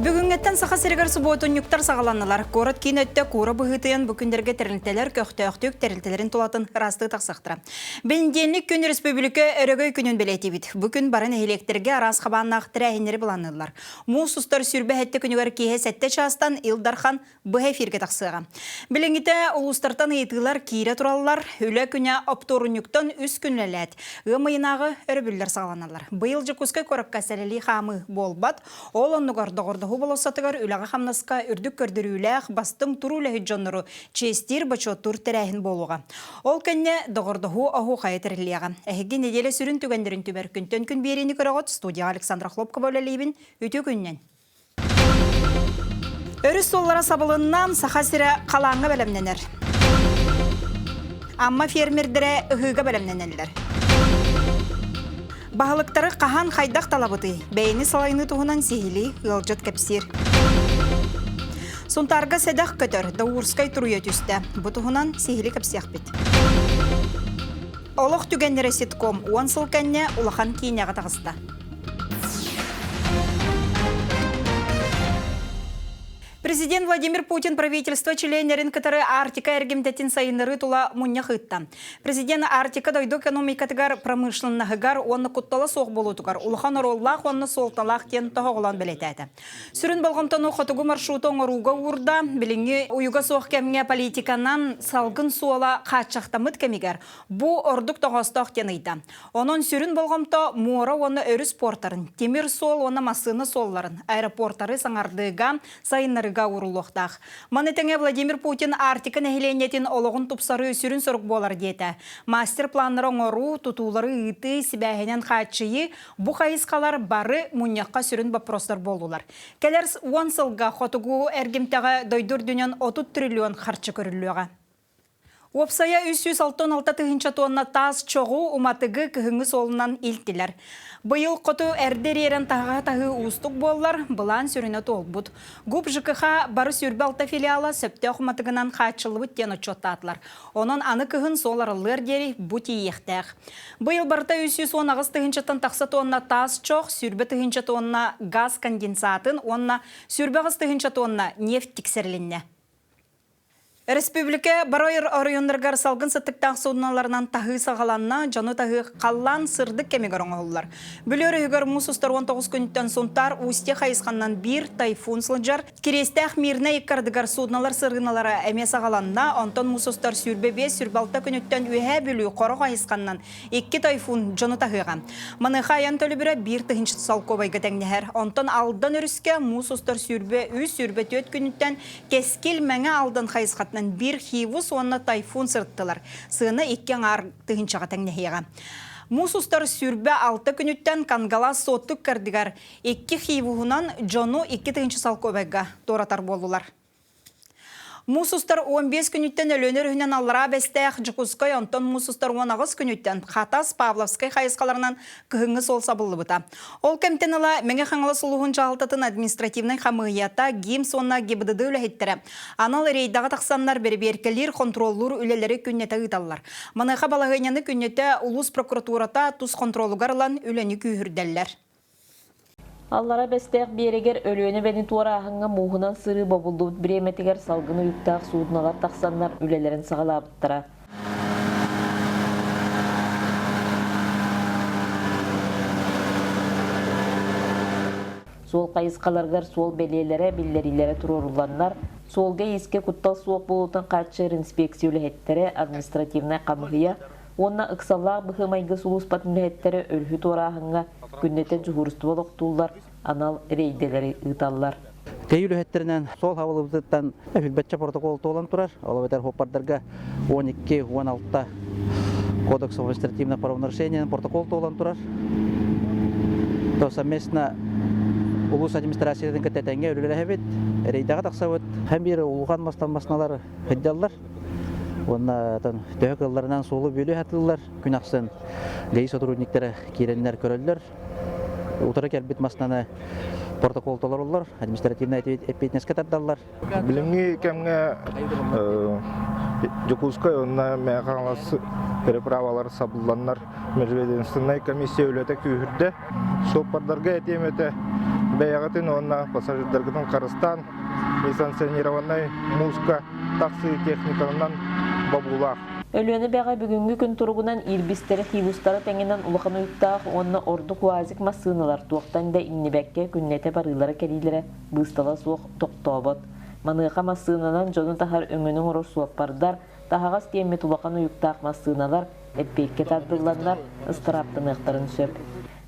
Бүгүҥҥэттэн Саха сиригэр субуотунньуктар саҕаланнылар. Куорат киин өттө куура быһыытыйан бу күннэргэ тэрилтэлэр көхтөөхтүк тэрилтэлэрин тулатын ыраастыы тахсахтара. Бэнидиэнньик күн республика өрөгөй күнүн бэлиэтиибит. Бу күн бары нэһилиэктэргэ араас хабааннаах тэрээһиннэри былаанныыллар. Муус устар 27 күнүгэр киэһэ 7 чаастан Ил Дархан быһа эфиргэ тахсыаҕа. Билиҥҥитэ улуустартан ыйытыылар киирэ тураллар. Үлэ күнэ оптуорунньуктан үс күн үлэлээт, ыам ыйынааҕы өрөбүллэр саҕаланаллар. Быйыл Дьокуускай куоракка сэлэлии хаамыы буолбат. Ол оннугар доҕордоһуу болуоссатыгар үлэҕэ-хамнаска үрдүк көрдөрүүлээх, бастыҥ туруу үлэһит дьоннору чиэстиир-бочуоттуур тэрээһин буолуоҕа. Ол кэннэ доҕордоһуу оһуохайа тэриллиэҕэ. Эһиги нэдиэлэ сүрүн түгэннэрин түмэр күнтэн күн биэриини көрөҕүт. Студияҕа Александра Хлопкова үлэлиибин. Үтүө күнүнэн! Өрүс суоллара сабылынна, Саха сирэ халааҥҥа бэлэмнэнэр. Амма фермердэрэ ыһыыга бэлэмнэнэллэр. Баһылыктары хаһан хайдах талабытый? Бэйэни салайыныы туһунан сиһилии ыалдьыт кэпсиир. Сунтаарга сэдэх көтөр, Даурскай туруйа түстэ. Бу туһунан сиһили кэпсиэхпит. Олох түгэннэрэ ситком 10 сыл кэннэ улахан киинэҕэ таҕыста. Президент Владимир Путин правительство чилиэннэрин кытары Арктика эргимтэтин сайыннарыы тула мунньах ыытта. Президент Арктика дойду экономикатыгар, промышленноһыгар уонна куттала суох буолуутугар улахан оруоллаах уонна суолталаах диэн тоһоҕолоон бэлиэтээтэ. Сүрүн болҕомтону хотугу маршруту оҥорууга уурда. Билиҥҥи уйуга суох кэмҥэ политиканан салгын суола хааччахтаммыт кэмигэр бу ордук тоҕоостоох диэн ыйда. Онон сүрүн болҕомто муора уонна өрүс портарын, тимир суол уонна массыына суолларын, аэропортары саҥардыыга, сайыннарыыга ууруллуохтаах. Маны тэҥэ Владимир Путин Арктика нэһилиэнньэтин олоҕун тупсарыы сүрүн сорук буолар диэтэ. Мастер-планнары оҥоруу, тутуулары ыытыы, сибээһинэн хааччыйыы бу хайысхалар бары мунньахха сүрүн боппуруостар буоллулар. Кэлэр 10 сылга хотугу эргимтэҕэ дойду үрдүнэн 30 триллион харчы көрүллүөҕэ. Уопсайа 366 тыһыынча туонна таас чоҕу, уматыгы кыһыҥҥы суолунан илтилэр. Быйыл хоту эрдэ ириэрэн таһаҕаһы таһыы уустук буоллар, былаан сүрүнэ туолбут. ГУП ЖКХ бары 26 филиала сөптөөх уматыгынан хааччыллыбыт диэн отчуоттаатылар. Онон аны кыһын суол арыллыар диэри бу тиийиэхтээх. Быйыл барыта 318 тыһыынчаттан тахса туонна таас чох, 20 тыһыынча туонна газ конденсатын уонна 28 тыһыынча туонна нефть тиксэрилиннэ. Республика бары оройуоннарыгар салгын сыттыктаах судноларынан таһыы саҕаланна, дьону таһыы халлаан сырдык кэмигэр оҥоһуллар. Бүлүү өрүһүгэр муус устар 19 күнтэн Сунтаар Устье хайысханнан биир тайфун сылдьар. Кириэстээх Мирнэй ыккардыгар суднолар сырыыналара эмиэ саҕаланна, онтон муус устар 25-26 күнүттэн Үөһээ Бүлүү Хоро хайысханнан Икки тайфун дьону таһыаҕа. Маныаха айан төлөбүрэ 1 солкуобайга тэҥнэһэр. Онтон Алдан өрүскэ муус устар 23-24 күнүттэн Кэскил Мэҥэ Алдан хайысхатынан биир хивус уонна тайфун сырыттылар. Сыана икки аҥаар тыһыынчаҕа тэҥнэһиэҕэ. Муус устар 26 күнүттэн Кангалас Суоттук кэрдигэр икки хивуһунан дьону 2 солкуобайга туоратар буоллулар. Муус устар 15 күнүттэн Өлүөнэ өрүһүнэн Аллараа Бэстээх, Дьокуускай, онтон муус устар 18 күнүттэн Хатас, Павловскай хайысхаларынан кыһыҥҥы суол сабыллыбыта. Ол кэмтэн ыла Мэҥэ Хаҥалас улууһун дьаһалтатын административнай хамыыһыйата, ГИМС уонна ГИБДД үлэһиттэрэ анал рейдаҕа тахсаннар бэрэбиэркэлиир, хонтуруоллуур үлэлэри күннэтэ ыыталлар. Маныаха балаһыанньаны күннэтэ улуус прокуратурата тус хонтуруолугар ылан үлэни күүһүрдэллэр. Аллара Бэстээх биэрэгэр Өлүөнэ эбэни туорааһыҥҥа мууһунан сырыы бобуллубут бириэмэтигэр салгын уйуктаах суудуналар тахсаннар үлэлэрин саҕалаабыттара. Суол хайысхаларыгар суол бэлиэлэрэ, биллэриилэрэ туруорулланнар, суолга-иискэ куттал суох буолуутун хааччыйар инспекция үлэһиттэрэ, административнай хамыыһыйа уонна ыксаллаах быһыы-майгы сулууспатын үлэһиттэрэ өрүһү туорааһыҥҥа күннэтэ дьуһуурустуба олохтууллар, анал рейдэлэри ыыталлар. Кэйи үлэһиттэринэн суол хабылыбытыттан билбэтчэ протокол туолан турар. Ол эбэтэр хуоппардарга 12-16 Кодекс об административных правонарушениях протокол туолан турар. То совместно улуус администрациятын кытта тэҥҥэ үлэлэһэбит, рейдэҕэ тахсабыт. Һәм биир улахан мастан масналар сылдьаллар. Уонна төһө кыалларынан суолу бүөлүү сатыыллар. Күн ахсын ГАИ сотрудниктара киирэннэр көрөллөр. Утары кэлбит маснаны протокол толороллор, административнай эппиэтинэскэ тардаллар. Билиҥҥи кэмҥэ Дьокуускай уонна Мэҥэ Хаҥалас переправалар сабылланнар межведомственнай комиссия үлэтэ күүһүрдэ. Суоппардарга этиэм этэ, Бэйэҕитин уонна пассажирдаргытын харыстаан, несанкционированнай мууска тахсыы техниканан бобуулаах. Өлүөнэ Эбэҕэ бүгүҥҥү күн туругунан иирбистэри хивустары тэҥинэн улахан уйуктаах уонна ордук УАЗик массыыналар туохтан да иҥнибэккэ күннэтэ барыылара-кэлиилэрэ быыстала суох тохтообот. Маныаха массыынанан дьону таһар өҥөнү оҥорор суоппардар, таһаҕас тиэммит улахан уйуктаах массыыналар эппиэккэ тардылланнар ыстырааптаныахтарын сөп.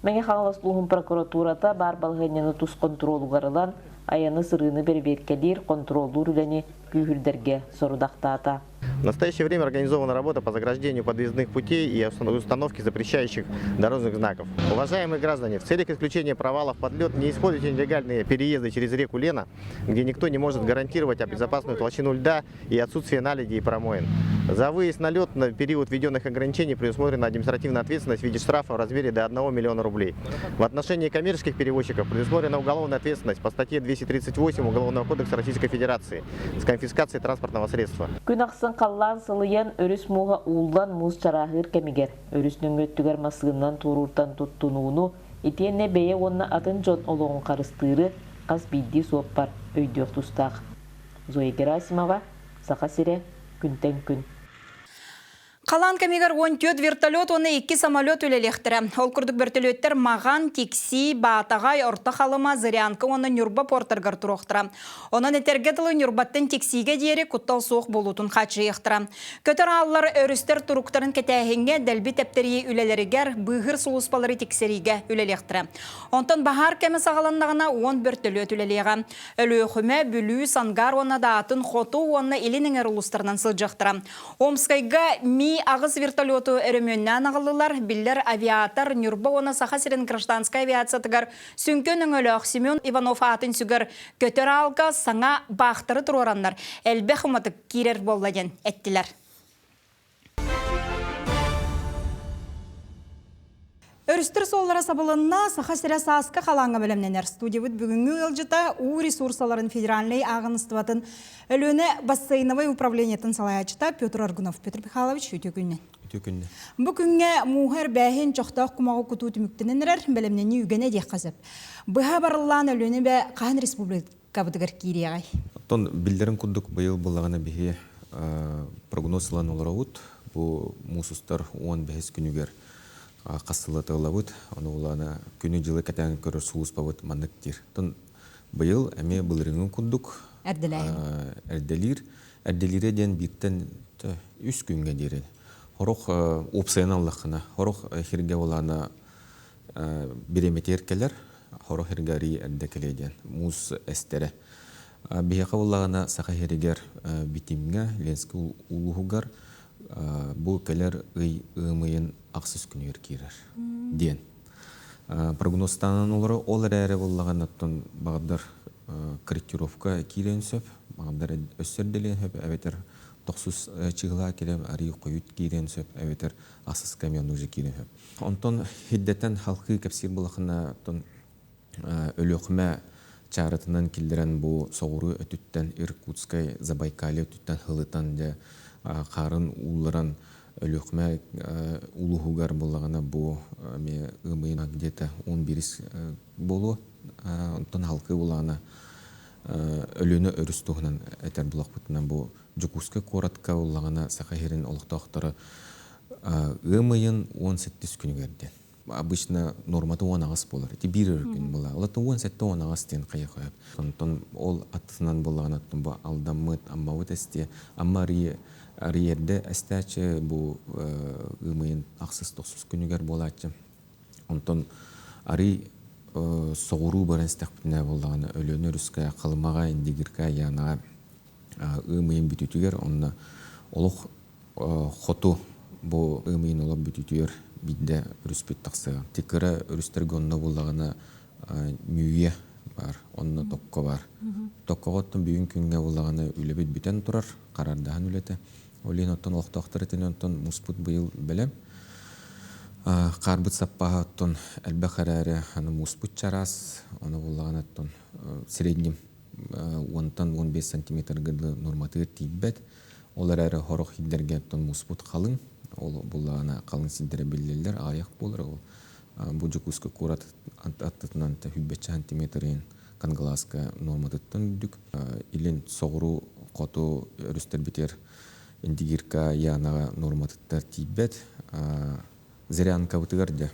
Мэҥэ Хаҥалас улууһун прокуратурата баар балаһыанньаны тус хонтуруолугар ылан, айаны-сырыыны бэрэбиэркэлиир, хонтуруоллуур үлэни күүһүрдэргэ сорудахтаата. В настоящее время организована работа по заграждению подъездных путей и установке запрещающих дорожных знаков. Уважаемые граждане, в целях исключения провалов под лед не используйте нелегальные переезды через реку Лена, где никто не может гарантировать безопасную толщину льда и отсутствие наледи и промоин. За выезд на лед на период введенных ограничений предусмотрена административная ответственность в виде штрафа в размере до 1 миллиона рублей. В отношении коммерческих перевозчиков предусмотрена уголовная ответственность по статье 238 Уголовного кодекса Российской Федерации с конфискацией транспортного средства. Күн ахсын халлаан сылыйан, өрүс мууһа ууллан муус чарааһыыр кэмигэр, өрүс нөҥүөттүгэр массыынанан туорууртан туттунууну, итиэннэ бэйэ уонна атын дьон олоҕун харыстыыры хас биирдии суоппар өйдүөх тустаах. Зоя Герасимова, Саха сирэ, күнтэн күн. Халаан кэмигэр 14 вертолет уонна 2 самолет үлэлиэхтэрэ. Ол курдук вертолеттэр Маҕан, Тиксии, Баатаҕай, Орто Халыма, Зырянка уонна Ньурба портаргар туруохтара. Онон этэргэ дылы Ньурбаттан Тиксиигэ диэри куттал суох буолуутун хааччыйыахтара. Көтөр ааллар өрүстэр туруктарын кэтээһиҥҥэ, дэлби тэптэрии үлэлэригэр, быыһыыр сулууспалары тиксэриигэ үлэлиэхтэрэ. Онтон баһаар кэмэ саҕаланнаҕына 10 бөртөлүөт үлэлиэҕэ. Өлүөхүмэ, Бүлүү, Сангаар уонна Даатын хоту уонна илин эҥэр улуустарынан сылдьыахтара. Омскайга Ми-8 вертолету өрөмүөннээн аҕаллылар. Биллэр авиатор Ньурба уонна Саха сирин гражданскай авиациятыгар сүҥкэн өҥөлөөх Семен Иванов аатын сүгэр көтөр аалга саҥа баахтары туруораннар элбэх уматык киирэр буолла диэн эттилэр. Өрүстэр суоллара сабылынна, Саха сирэ сааскы халааҥҥа бэлэмнэнэр. Студиябыт бүгүҥҥү ыалдьыта уу ресурсаларын федеральнай ааҕыныстыбатын Өлүөнэ бассейновай управлениетын салайааччыта Петр Аргунов. Петр Михайлович, үтүө күннэн. Үтүө күннэн. Бу күҥҥэ мууһа эрбээһин, чохтоох кумаҕы кутуу түмүктэнэн эрэр, бэлэмнэнии үгэнэ диэххэ сөп. Быһа барыллаан Өлүөнэ бэ хаһан республикабытыгар киириэҕэй? Оттон биллэрин курдук быйыл буллаҕына биһи прогноз ылан олоробут. Бу муус устар 15 күнүгэр хас сылы тыллабыт, ону улаана күнү-дьылы кэтээн көрөр сулууспабыт маннык диир. Оттон быйыл эмиэ былырыыҥҥы курдук эрдэлиир. Эрдэлиирэ диэн бииртэн үс күҥҥэ диэри. Хорох уопсайынан аллаххына, хорох хиргэ улаана бириэмэтигэр кэлэр, хорох хиргэ арыый эрдэ кэлиэ диэн. Муус эстэрэ. Биһиэхэ буллаҕына Саха сиригэр Битимҥэ, Ленскэй улууһугар бу кэлэр ый ыам ыйын ахсыс күнүгэр киирэр диэн прогнозтаан олоро ол эрээри буоллаҕына оттон баҕардар корректировка киириэн сөп баҕардар өссө эрдэлиэн сөп эбэтэр тохсус чыгылаа кэлэн арыы хойут киириэн сөп эбэтэр ахсыс камион уже киириэн сөп онтон хиддэтэн халкыы кэпсиир буолахына оттон Өлүөхүмэ чаарытынан киллэрэн бу соҕуруу өттүттэн Иркутскай, Забайкалье өттүттэн хылытан дьэ хаарын уулларан Өлүөхүмэ улууһугар буоллаҕына бу эмиэ ыам где-то 11 буолуо. Онтон халкыы булаана Өлүөнэ өрүс туһунан этэр булахпытынан бу Дьокуускай куоратка буоллаҕына Саха сирин олохтоохторо ыам ыйын 18 күнүгэр диэн обычно нормата 18 буолар. Ити биир өр күн буолар. Олортон 17-18 диэн хайа-хайа. Онтон ол аттынан буоллаҕына бу алдаммыт, аммабыт эстиэ. Амма арыйерде эстээччи бу ыымыйын ахсыс тохсус күнүгэр буолааччы. Онтон арый соҕуруу баран истэхпитинэ буоллаҕына Өлүөнэ өрүскэ, Халымаҕа, Индигирка, Янаҕа ыам ыйын бүтүүтүгэр онно олох хоту бу ыам ыйын олох бүтүүтүгэр биирдэ өрүспүт тахсыаҕа. Ти кыра өрүстэргэ онно буоллаҕына Ньүүйэ баар, онно Токко баар. Токкоҕо оттон бүгүн күҥҥэ буоллаҕына үлэбит бүтэн турар, харардаһан үлэтэ. Ол иһин оттон олохтоохтор этин онтон муспут быйыл бэлэм. Хаарбыт саппааһа оттон элбэх эрээри аны муспут чараас, ону буоллаҕына оттон средним уонтан 15 сантиметрга дылы норматыгар тиийбэт. Ол эрээри сорох сирдэргэ оттон муспут халыҥ. Ол буллаҕына халыҥ сирдэрэ биллэллэр, аҕыйах буолар ол. Бу Дьокуускай куорат аттытынан хүлбэччэ сантиметрын Кангалааска нуорматыттан үрдүк. Илин соҕуруу хоту өрүстэрбитигэр Индигирка Янаҕа нуорматыттар тиийбэт. Зырянкабытыгар дьэ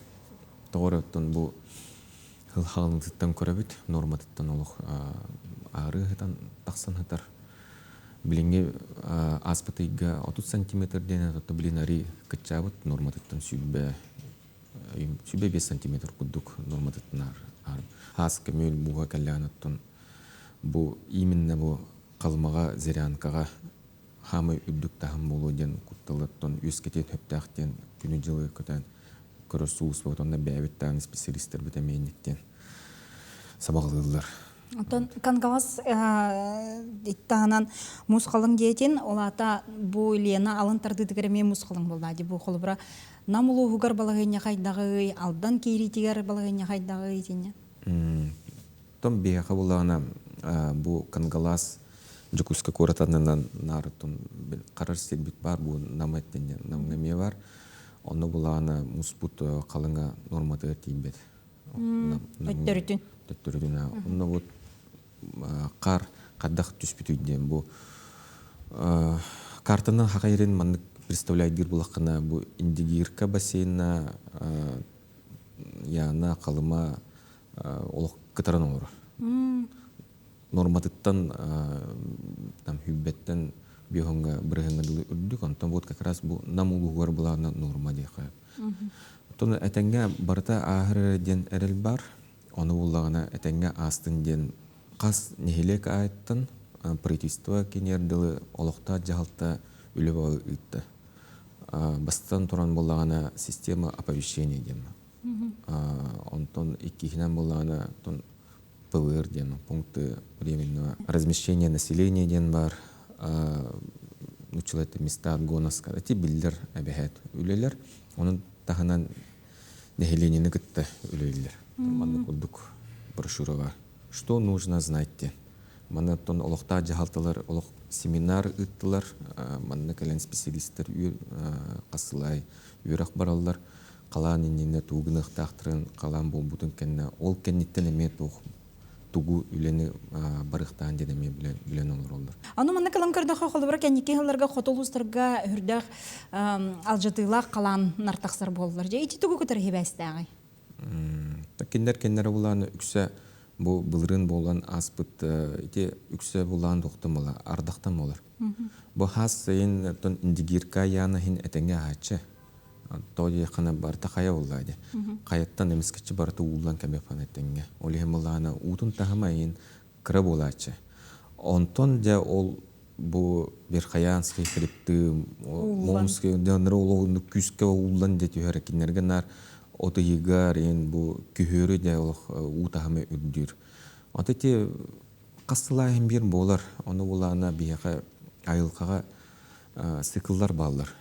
тоҕо эрэ оттон бу хылхаалынытыттан көрөбүт, нуорматыттан олох аарыы сытан тахсан сытар. Билиҥҥи ааспыт ыйга 30 сантиметр диэн ото билин арыы кыччаабыт нуорматыттан 25 сантиметр курдук нуорматыттан аар. Хаас көмүөл мууһа кэллэҕин оттон бу именно бу Халымаҕа, Зырянкаҕа хаамай үрдүк таһым буолуо диэн кутталыттан үөскэтиэн сөптөөх диэн күнү-дьылы көтөн көрөр сулууспабыт уонна бэйэбит даҕаны специалистарбыт эмиэ инник диэн сабаҕалыыллар. Оттон Кангалас таһынан муус халыҥ диэтин, ол аата бу Лена алын тардыытыгар эмиэ муус халыҥ буолла дии. Бу холобура Нам улууһугар балаһыанньа хайдаҕый, Алдан киириитигэр балаһыанньа хайдаҕый итиннэ? Оттон биһиэхэ буоллаҕына бу Кангалас Дьокуускай куорат аннынан наарыттан харар сирбит баар бу Нам эттиннэ Намҥа эмиэ бар. Онно булаана муспут халыҥа нуорматыгар тиийбэт. Төттөрүтүн. Төттөрүтүн. Онно вот хаар хайдах түспүтүй диэн бу картанан хахайрын маннык представляйдыыр булаххына бу Индигирка бассейна Яна Халыма олох кытаран оҥорор. Норматыттан там хүббэттэн биоһоҥҥо бырыһыҥҥа дылы үрдүк, онтон вот как раз бу Нам улууһугар былаана норма диэхэ. Оттон этэҥҥэ барыта ааһар эрэ диэн эрэл бар. Ону буллаҕына этэҥҥэ аастын диэн хас нэһилиэк аайыттан правительство киниэр дылы олохтоох дьаһалта үлэ бөҕө ыытта. Бастатан туран буоллаҕына система оповещения диэн. Онтон иккиһинэн буоллаҕына ПВР диэн пункты временного размещения населения диэн бар нууччалыы места отгона эти биллэр эбэһээт үлэлэр. Онун таһынан нэһилиэнньэни кытта үлэлииллэр. Маннык курдук брошюра бар. Что нужно знать диэн. Манна оттон олохтоох дьаһалталар олох семинар ыыттылар. Манна кэлэн специалистар хасылай үөрэх бараллар. Халаан иннинэ тугу гыныахтаахтарын, халаан буолбутун кэннэ, ол кэнниттэн эмиэ туох тугу үлэни барыахтаан диэн эмиэ билэн олороллор. Аны манна кылам көрдөхө холобура кэнники сылларга хоту улуустарга үрдээх алдьатыылаах халааннар тахсар буоллар. Дьэ ити тугу кытары хибээстээҕий? Кинилэр кэннэрэ булаан үксэ бу былырыын буолан ааспыт ити үксэ булаан тохтон буолар, ардахтан буолар. Бу хас сайын Индигирка яна хин этэҥҥэ аһааччы. Тоҕо диэххинэ барыта хайа буоллаа дии. Хайаттан эмискэччи барыта ууллан кэмиэхпин этэҥҥэ. Ол иһин былаана уутун таһыма иһин кыра буолааччы. Онтон дьэ ол бу Верхоянский хребты, Момский дьоннору ол күүскэ ууллан дьэ түһэр кинилэргэ наар от ыйыгар иһин бу күһүөрү дьэ олох уу таһыма үрдүүр. От ити хас сылааһын биир буолар. Ону булаана биһиэхэ айылҕаҕа цикллар бааллар.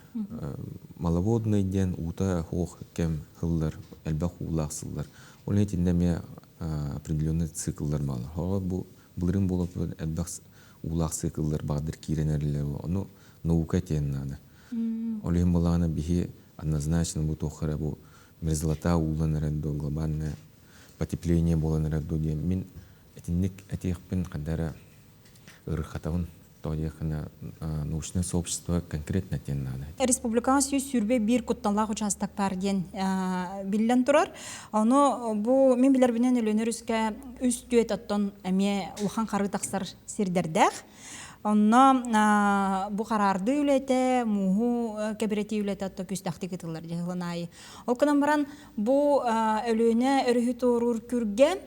Маловодный диэн уута суох кэм сыллар, элбэх уулаах сыллар. Ол итиннэ эмиэ определенный цикллар бааллар. Хоҕо бу былырыын буолуп элбэх уулаах цикллар баҕадыр киирэн эрэллэр. Ону наука этиэн наада. Ол иһин былаана биһи однозначно бу туохха эрэ бу мерзлота уулан эрэр дуо, глобальное потепление буолан эрэр дуо диэн мин итинник этиэхпин хайда эрэ ырыхатабын. Тоҕо диэххинэ научное сообщество конкретно диэн наада. Республикаҕа 121 кутталлаах учаастак баар диэн биллэн турар. Ону бу мин билэрбинэн Өлүөнэ өрүскэ үс түөт оттон эмиэ улахан харыы тахсар сирдэрдээх. Онно бу хараардыы үлэтэ, мууһу кэбирэтии үлэтэ отто күстэхтик ытыллар дьаһылын аайы. Ол гынан баран бу Өлүөнэ өрүһү туоруур күргэ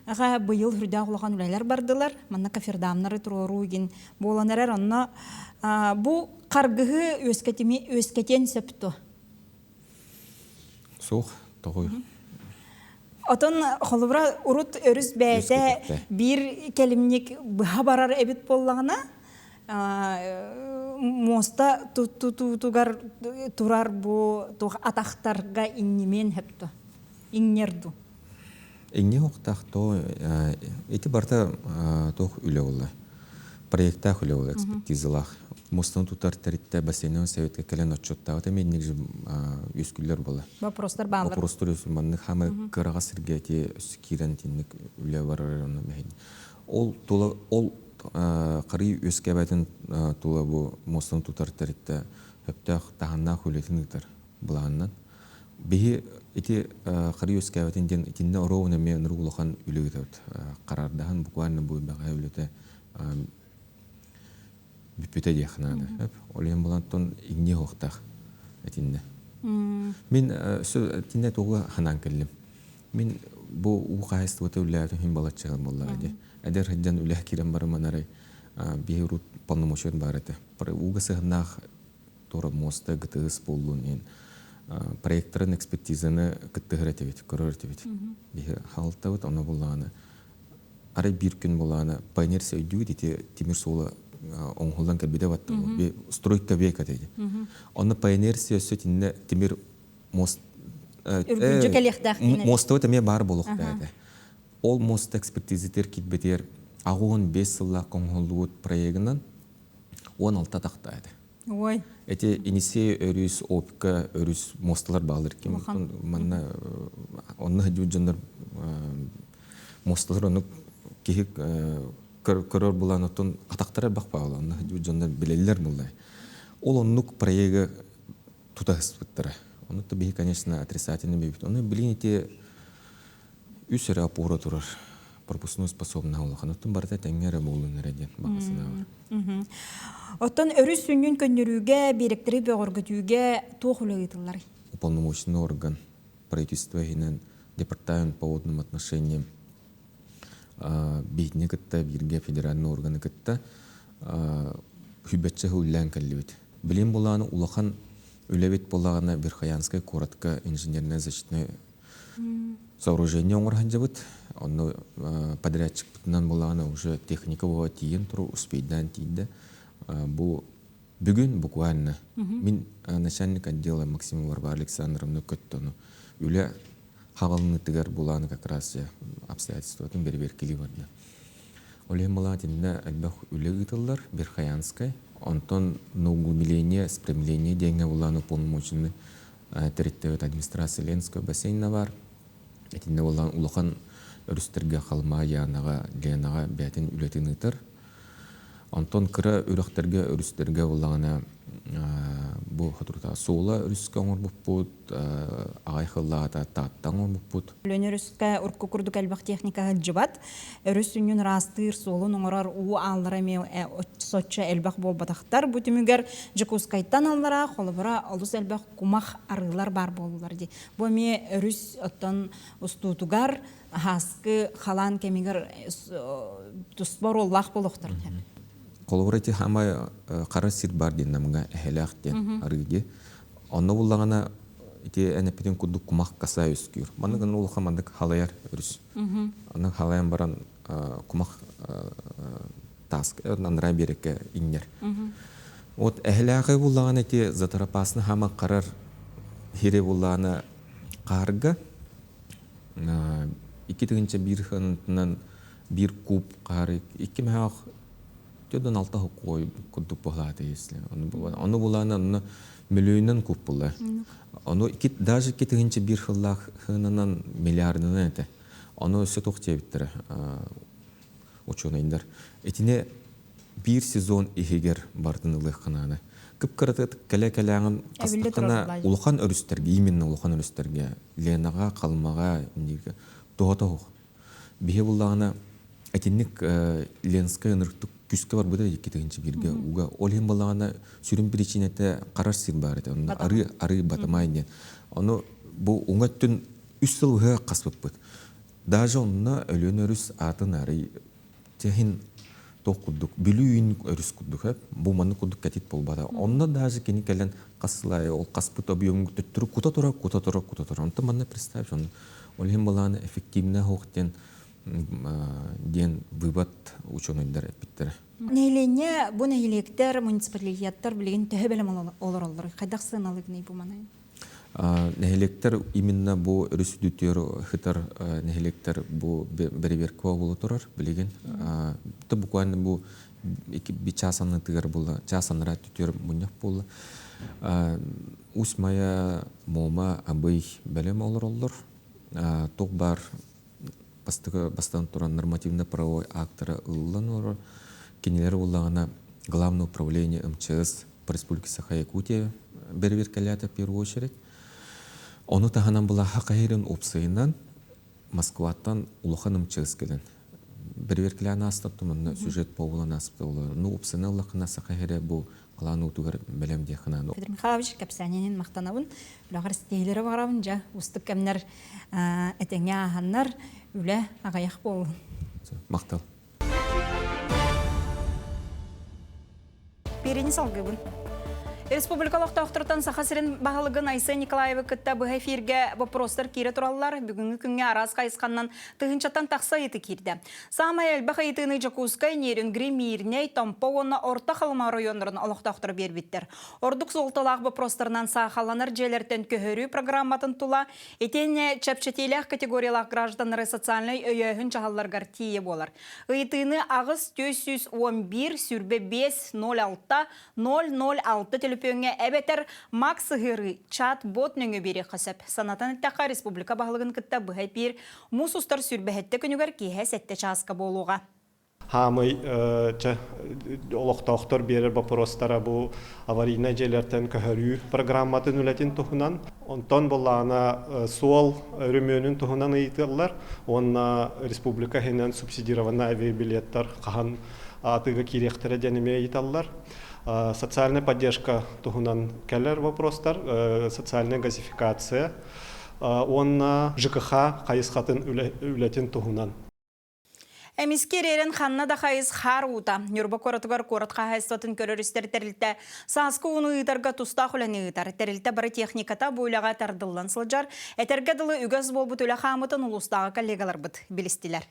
Аҕа быйыл үрдээх улахан үлэлэр бардылар. Манна кофердамнары туруоруу игин буолан эрэр. Онно бу харгыһы үөскэтими үөскэтиэн сөп дуо? Суох, тоҕуй. Отон холобура урут өрүс бэйэтэ биир кэлимник быһа барар эбит буоллаҕына, муоста тутуутугар турар бу туох атахтарга иҥнимиэн сөп дуо? Иҥнэр дуу? Иҥниэ уохтаах то ити барыта туох үлэ буолла. Проекттаах үлэ ол экспертизалаах. Мостаны тутар тэрилтэ бассейнын советка кэлэн отчуоттаабыта эмиэ же үөскүүллэр буола. Вопростар бааллар. Вопростар маннык хамы кыраҕа сиргэ ити киирэн тинник үлэ барар онно мэһин. Ол тула ол қарый үөскэбэтин тула бу мостаны тутар тэрилтэ сөптөөх таһымнаах үлэтин ыытар былаанынан. Биһи ити қарый үөскэбэтин диэн итиннэ ровно эмиэ ынырык улахан үлэ ыытабыт. Қарардаһан буквально бу бэҕэһээ үлэтэ бүппүтэ диэх наада. Ол иһин булантон иҥниэ уохтаах этиннэ. Мин тинне тугу ханаан кэллим. Мин бу уу хаһайыстыбата үлэлээтим иһин балачча буоллаҕа дии. Эдэр сылдьан үлэ киирэн барыман арай биһи урут полномочия баар этэ. Ууга сыһыннаах туора муоста ГТС буоллун иһин проекторын экспертизаны кыттыһар этибит, көрөр этибит. Биһи хаалтабыт, ону буллаҕына арай биир күн булаана Пионерся өйдүүгүт ити тимир суола оҥоһуллан кэлбитэ батта стройка века диye. Онно Пионерся өссө итиннэ тимир мост Үргүлдьү кэлиэхтээх мостовой эмиэ баар буолуохтаах этэ. Ол мост экспертизитер киирбэтигэр 85 сыллаах оҥоһуллубут проегынан 16 тахта этэ. Ой. Эти Енисей өрүс, Опка өрүс мосталар баалар ким манна онно сылдьыбыт дьоннор мосталар оннук киһи көрөр булан оттон атахтара элбэх баала онно сылдьыбыт дьоннор билэллэр буллай. Ол оннук проега тута сыспыттара. Ону то биһи, конечно, отрицательный бибит. Ону билин ити үс эрэ опора турар пропускной способна улахан. Оттон барыта тэҥҥэ эрэ буолун эрэ диэн баҕа санаа бар. Оттон өрүс сүнньүн көннөрүүгэ, биэрэктэри бөҕөргөтүүгэ туох үлэ ыытылларый? Уполномоченный орган правительство иһинэн департамент по водным отношениям биһитини кытта бииргэ федеральный органы кытта хүбэччэ үллээн кэллибит. Билим булааны улахан үлэбит буоллаҕына Верхоянскай куоратка инженерное защитное сооружение оҥоро сылдьабыт. Онно подрядчикпытынан буоллаҕына уже техника буола тиийэн туру успейдаан тиийдэ. Бу бүгүн буквально мин начальник отдела Максимова Варвара Александровна көттөну үлэ хаҕылынытыгар булааны как раз обстоятельствотын бэрэбиэркэлии барда. Ол иһин булаан итиннэ элбэх үлэ ыытыллар Верхоянскай. Онтон на углубление, спрямление диэҥҥэ булааны уполномоченный тэрилтэбит администрация Ленского бассейна бар. Итиннэ буоллаан улахан өрүстэргэ Халыма, Янаҕа, Ленаҕа бэйэтин үлэтин ыытар. Онтон кыра үрэхтэргэ, өрүстэргэ буоллаҕына бу хотурута Суола өрүскэ оҥорбуппут, аҕай хыллаата Таатта оҥорбуппут. Өлөөн өрүскэ урукку курдук элбэх техника сылдьыбат. Өрүс сүнньүн ыраастыыр, суолун оҥорор уу ааллара эмиэ соччо элбэх буолбатахтар. Бу түмүгэр Дьокуускайтан аллара холобура олус элбэх кумах арыылар баар буоллулар дии. Бу эмиэ өрүс оттон устуутугар аһааскы халаан кэмигэр туспа оруоллаах буолуохтар. Холобура ити хамай хара сир бар диэн намга эһэлээх диэн арыы дии. Онно буллаҕына ити эн эппитин курдук кумах каса үөскүүр. Маннык улахан маннык халайар өрүс. Аны халайан баран кумах таас анараа биэрэккэ иҥнэр. Вот эһэлээҕи буллаҕына ити заторопасны хама харар хире буллаҕына хаарга 2 тыһыынча 1 ханытынан биир куб хаары икки мөһөөх 4 6 хоккой курдук буолаата если. Ону булаана онно миллионунан куб була. Ону даже 2 тыһыынча 1 хыллаах хынанан миллиардынан этэ. Ону өссө туох диэбиттэрэ учуонайдар. Итини биир сезон иһигэр бартын ылыаххынааны. Кып-кыратык кэлэ-кэлээҕин хастаххына улахан өрүстэргэ, именно улахан өрүстэргэ, Ленаҕа, Халымаҕа, туһа тоһух. Биһи буллаҕына итинник Ленскай ынырыктык күскэ барбыта 2 тыһыынча 1-гэ уга. Ол иһин буллаҕына сүрүн причинэтэ харар сир баар этэ. Онно арыы арыы батамай диэн. Ону бу уҥа өттүн 3 сыл ыһыах хаспыппыт. Даже онно Өлүөн өрүс атын арый тэһин туох курдук Бүлүү өрүс курдук бу маннык курдук кэтит буолбата. Онно даже кини кэлэн хас ол хаспыт объемун төттөрү кута тура, кута тура, кута тура. Онтон манна представь, он ол иһин былааны эффективно хоох диэн диэн вывод ученыйдар эппиттэрэ. Нэһилиэнньэ бу нэһилиэктэр, муниципалитеттар билигин төһө бэлэм олороллор? Хайдах сыаналыгыный бу манай? Нэһилиэктэр именно бу өрүс үрдүтүгэр сытар нэһилиэктэр бу бэрэбиэркэ буола турар билигин. Буквально бу Чаас аннытыгар буолла, чаас анараа түтүөр мунньах буолла. Усть-Майа, Муома, Абый бэлэм олороллор. Туох баар бастакы бастаан туран нормативно-правовой актара ылыллан олорор. Кинилэр буоллаҕына Главное управление МЧС по Республике Саха-Якутия бэрэбиэркэлээтэ в первую очередь. Ону таһынан былааха хаһыырын уопсайынан Москваттан улахан МЧС кэлэн бэрэбиэркэлээн ааста манна сюжет буолан ааспыта буолар. Ну уопсайынан ыллаххына Саха сирэ бу халаан уутугар бэлэм диэххэ наада. Федор Михайлович кэпсээнинин махтанабын. Үлэҕэр ситиһиилэри баҕарабын. Дьэ, уустук кэмнэр этэҥҥэ ааһаннар, үлэ аҕыйах буоллун. Махтал. Биэриини салгыыбын. Республика олохтоохторуттан Саха сирин баһылыгын Айсен Николаевы кытта быһа эфиргэ вопростар киирэ тураллар. Бүгүҥҥү күҥҥэ араас хайысханнан тыһыынчаттан тахса ыйытыы киирдэ. Саамай элбэх ыйытыыны Дьокуускай, Нерюнгри, Миирнэй, Томпо уонна Орто Халыма оройуоннарын олохтоохторо биэрбиттэр. Ордук суолталаах боппуруостарынан саахалланар дьиэлэртэн көһөрүү программатын тула итиэннэ чэпчэтиилээх категориялаах гражданнары социальнай өйөөһүн дьаһалларыгар тиийэ буолар. Ыйытыыны 8 411 25 06 006 төлөпүөҥҥэ эбэтэр Макс сыһыарыы чат-бот нөҥүө биэриэххэ сөп. Санатан эттэххэ, республика баһылыгын кытта быһа эпиир муус устар сүүрбэһэттэ күнүгэр киэһэ сэттэ чааска буолуоҕа. Хаамый чэ олохтоохтор биэрэр боппуруостара бу аварийнай дьиэлэртэн көһөрүү программатын үлэтин туһунан. Онтон былаана суол өрөмүөнүн туһунан ыйыталлар уонна республика иһинэн субсидированный авиабилеттар хаһан атыыга киириэхтэрэ диэн эмиэ ыйыталлар. Социальная поддержка туһунан кэлэр вопростар, социальная газификация уонна ЖКХ хайысхатын үлэтин туһунан. Эмискэ ириэрэн ханна да хайыс хаар уута. Ньурба куоратыгар куорат хаһаайыстыбатын көрөр-истэр тэрилтэ сааскы ууну ыытарга тустаах үлэни ыытар. Тэрилтэ бары техниката бу үлэҕэ тардыллан сылдьар. Этэргэ дылы үгэс буолбут үлэ хаамытын улуустааҕы коллегаларбыт билистилэр.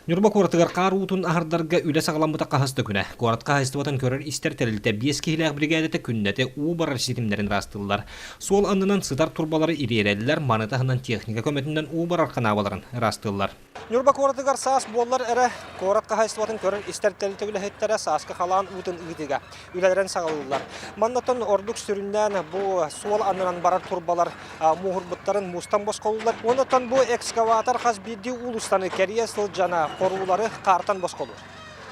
Ньурба куоратыгар хаар уутун аһардарга үлэ саҕаламмыта хаһыс да күнэ. Куорат хаһаайыстыбатын көрөр-истэр тэрилтэ биэс киһилээх биригээдэтэ күннэтэ уу барар ситимнэрин ыраастыыллар. Суол аннынан сытар турбалары ириэрэллэр, маны таһынан техника көмөтүнэн уу барар ханаабаларын ыраастыыллар. Ньурба куоратыгар саас буоллар эрэ куорат хаһаайыстыбатын көрөр-истэр тэрилтэ үлэһиттэрэ сааскы халаан уутун ыытыыга үлэлэрин саҕалыыллар. Маннаттан ордук сүрүннээн бу суол аннынан барар турбалар мууһурбуттарын муустан босхолууллар. Оннуттан бу экскаватор хас биирдии уулуссаны кэрийэ сылдьан хоруулары хаартан босхолуур.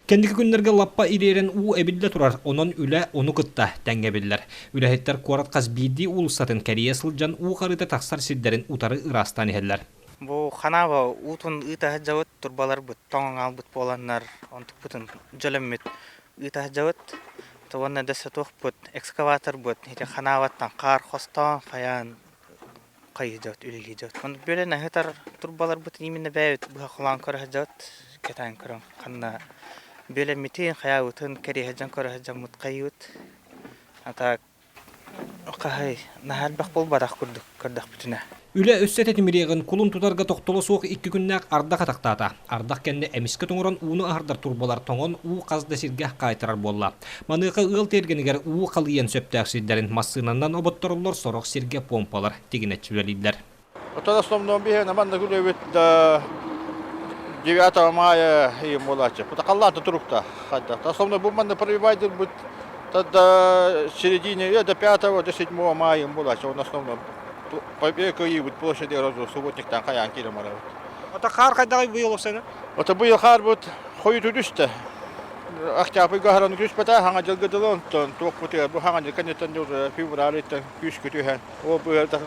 Кэнники күннэргэ лаппа ириэрэн уу эбиллэ турар, онон үлэ ону кытта тэҥҥэ биллэр. Үлэһиттэр куорат хас биирдии уулуссатын кэрийэ сылдьан уу харыыта тахсар сирдэрин утары ыраастаан иһэллэр. Бу ханаба уутун ыыта сылдьабыт, турбаларбыт тоҥон хаалбыт буоланнар, онтукпутун дьөлөммүт ыыта сылдьабыт. Уонна да сотуохпут, экскаваторбыт ити ханаабаттан хаар хостоон хайаан хайыдьабыт, үлэлиидьабыт. Онно бүөлэн аһытар турбаларбытын именно бэйэбит быһа холоон көрө сылдьабыт, кэтээн көрөн ханна бүөлэммитин, хайаабытын кэриэһэ дьон көрө сылдьаммыт хайыыбыт. А так хаһай наһаа элбэх буолбатах курдук көрдөхпүтүнэ. Үлэ өссө тэтимириэҕин кулун тутарга тохтоло суох икки күннээх ардах атахтаата. Ардах кэннэ эмискэ тоҥорон ууну аһардар турбалар тоҥон уу хас да сиргэ хаайтарар буолла. Маныаха ыал тиэргэнигэр уу халыйыан сөптөөх сирдэрин массыынанан оботтороллор, сорох сиргэ помпалар тигинэччи үлэлииллэр. Оттон основном биһиэнэ манна күлүбүт да 9 мая ыйым буолааччы. Халлаан турукта хайдах. Основной бу манна пробивайдырбыт до середины, до 5 до 7 мая буолааччы. Он основном кыйыбыт площади субботниктан хайаан киирэн барабыт. Ата хаар хайдаҕый быйыл осена? Ата быйыл хаарбыт хойуту түстэ. Октябрьга хараҥа түспэтэ, хаҥа дьылга дылы онтон туохпутугар бу хаҥа дьыл кэнниттэн уже февраль ыйтан күүскэ түһэн ол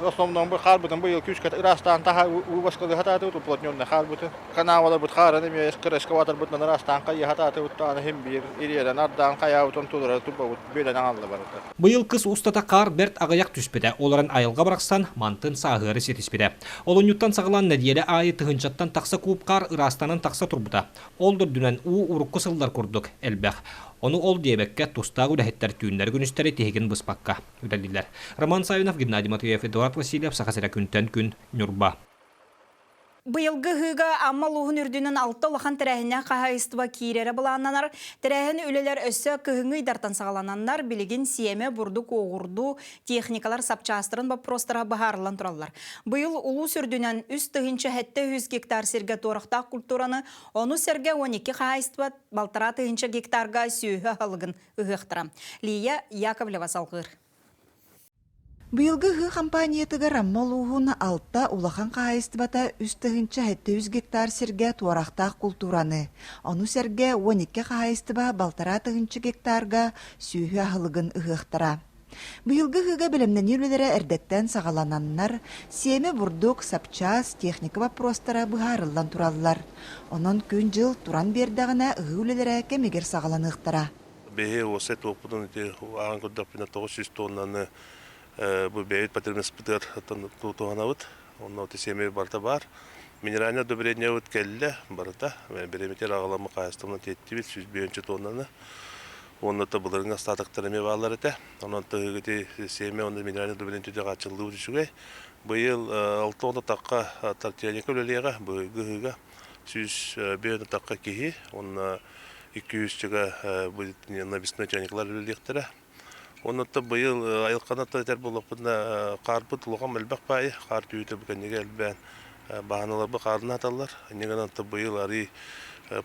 основном бу хаарбытын быйыл күүскэ ыраастаан таһа уу баскылыы хатаатыбыт уплотненный хаарбытын канаваларбыт хаарын эмиэ эскаваторбытынан ыраастаан хайыы хатаатыбыт даҕаны иһин биир ириэрэн ардаан хайаабытын тулара турбабыт бүөлэн аҥалла барыта. Быйыл кыс устата хаар бэрт аҕыйах түспүтэ, ол эрэн айылҕа барахсан мантын сааһыары ситиспитэ. Олунньуттан саҕалаан нэдиэлэ аайы тыһыынчаттан тахса куб хаар ыраастанан тахса турбута. Ол да үрдүнэн уу урукку сыллар курдук элбэх. Ону ол диэбэккэ, тустаах үлэһиттэр түүннэри-күнүстэри тиһигин быспакка үлэлииллэр. Роман Савинов, Геннадий Матвеев, Эдуард Васильев, Саха сирэ күнтэн күн, Ньурба. Быйылгы ыһыыга Амма улууһун үрдүнэн алта улахан тэрээһиннээх хаһаайыстыба киирэрэ былааннанар. Тэрээһин үлэлэр өссө кыһыҥҥы ыйдартан саҕалананнар, билигин сиэмэ, бурдук уоҕурдуу, техникалар сапчаастарын боппуруостара быһаарыллан тураллар. Быйыл улуус үрдүнэн 3700 гектар сиргэ туорахтаах культураны, ону сэргэ 12 хаһаайыстыба 1500 гектарга сүөһү аһылыгын ыһыахтара. Лия Яковлева салҕыыр. Быйылгы ыһыы хампаанньатыгар Амма улууһун алта улахан хаһаайыстыбата 3703 гектар сиргэ туорахтаах култуураны, ону сэргэ 12 хаһаайыстыба 1500 гектарга сүөһү аһылыгын ыһыахтара. Быйылгы ыһыыга бэлэмнэнии үлэлэрэ эрдэттэн саҕалананнар, сиэмэ бурдук, сапчаас, техника боппуруостара быһаарыллан тураллар. Онон күн-дьыл туран биэрдэҕинэ ыһыы үлэлэрэ кэмигэр саҕаланыахтара. Биһи уопсай туохпутун ити ааҕан көрдөхпүнэ 900 тоннаны бу бэйэбит потребностьпытыгар туһанабыт. Онно ити сиэмэ барыта баар. Минеральное удобрениебыт кэллэ барыта. Бириэмэтигэр аҕаламмыт хаһаайыстыбанан тиэттибит 105 тоннаны. Уонна то былырыҥҥы остатоктар эмиэ бааллар этэ. Онон тыһыгы ити сиэмэ уонна минеральное удобрение түтэ хааччыллыбыт үчүгэй. Быйыл 6 тахха тортияника үлэлиэҕэ быһыгы ыһыыга 105 тахха киһи уонна 200-чыга навесной чайниклар үлэлиэхтэрэ. Оннуттан быйыл айылҕаны этэр буоллахпытына хаарбыт улахан элбэх баайы, хаар түүтэ бу кэннигэ элбээн баһаналарбы хаарына аталлар. Иннигэнэн быйыл арый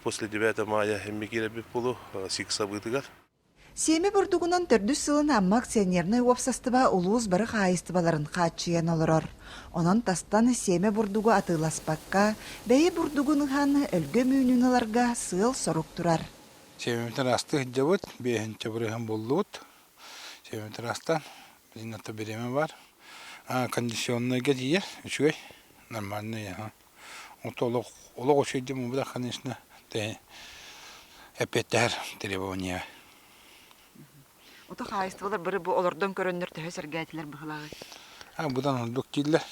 после 9 мая эмми киирэбит буолу сик сабыытыгар. Сиэмэ бурдугунан төрдүс сылын Амма акционернай уопсастыба улуус бары хаһаайыстыбаларын хааччыйан олорор. Онон тастан сиэмэ бурдугу атыыласпакка, бэйэ бурдугун ыһан, өлгөм үүнүүнү ыларга сыал-сорук турар. Сиэмэбитин ыраастыы сылдьабыт, биэһинчэ бырыһын буллубут. Сиэмэбитин ыраастаан, билигин ата бириэмэ баар. Кондиционнайга тиийэр, үчүгэй, нормальный. Ото олох, олох үчүгэй диэн буолбатах, конечно, эппиэттэһэр требование. Ото хаһаайыстыбалар бары бу олордон көрөннөр төһө сэргээтилэр быһылааҕый? А, быдан ордук дииллэр.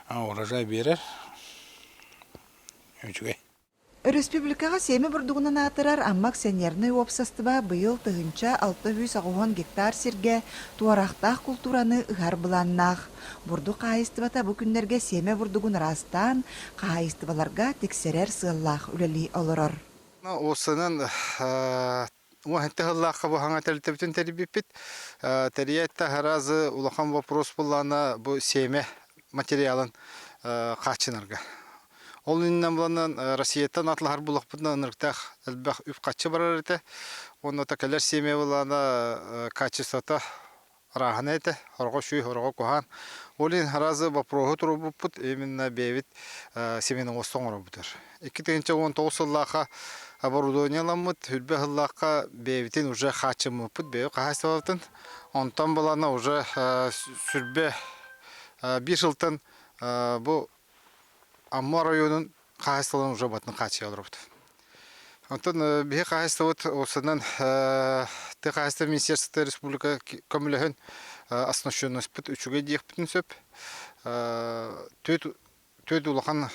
Урожай биэрэр. Үчүгэй. Өрөспүүбүлүкэҕэ сиэмэ бурдугунан аатырар Амма акционернай уопсастыба быйыл 1680 гектар сиргэ туорахтаах култуураны ыһар былааннаах. Бурдук хаһаайыстыбата бу күннэргэ сиэмэ бурдугун ыраастаан, хаһаайыстыбаларга тиксэрэр сыаллаах үлэлии олорор. Уопсайынан уон сыллаахха бу хаҥа тэрилтэбитин тэрийбиппит. Тэрийээт да сразу улахан вопрос буллаана бу сиэмэ материалын хааччынарга. Ол иннинэ буланан Россияттан атлаһар булахпытына ынырыктаах элбэх үп-харчы барар этэ. Уонна кэлэр сиэмэ булаана качествота арааһына этэ, хорҕо сүүс, хорҕо куһаан. Ол иһин сразу вопроһу туруорбуппут, именно бэйэбит семена оҥостон оҥоробутар. 2019 сыллаахха оборудование ыламмыт, үрбэ сыллаахха бэйэбитин уже хааччыммыппыт, бэйэ хаһаайыстыбабытын. Онтон булана уже сүрбэ биир сылтан бу Амма оройуонун хаһаайыстыбаларын уже батын хааччыйа олоробут. Онтон биһи хаһаайыстыбабыт уопсайынан тыа хаһаайыстыба министерствота республика көмөлөһөн оснащенностьпыт үчүгэй диэхпитин сөп. Түөрт улахан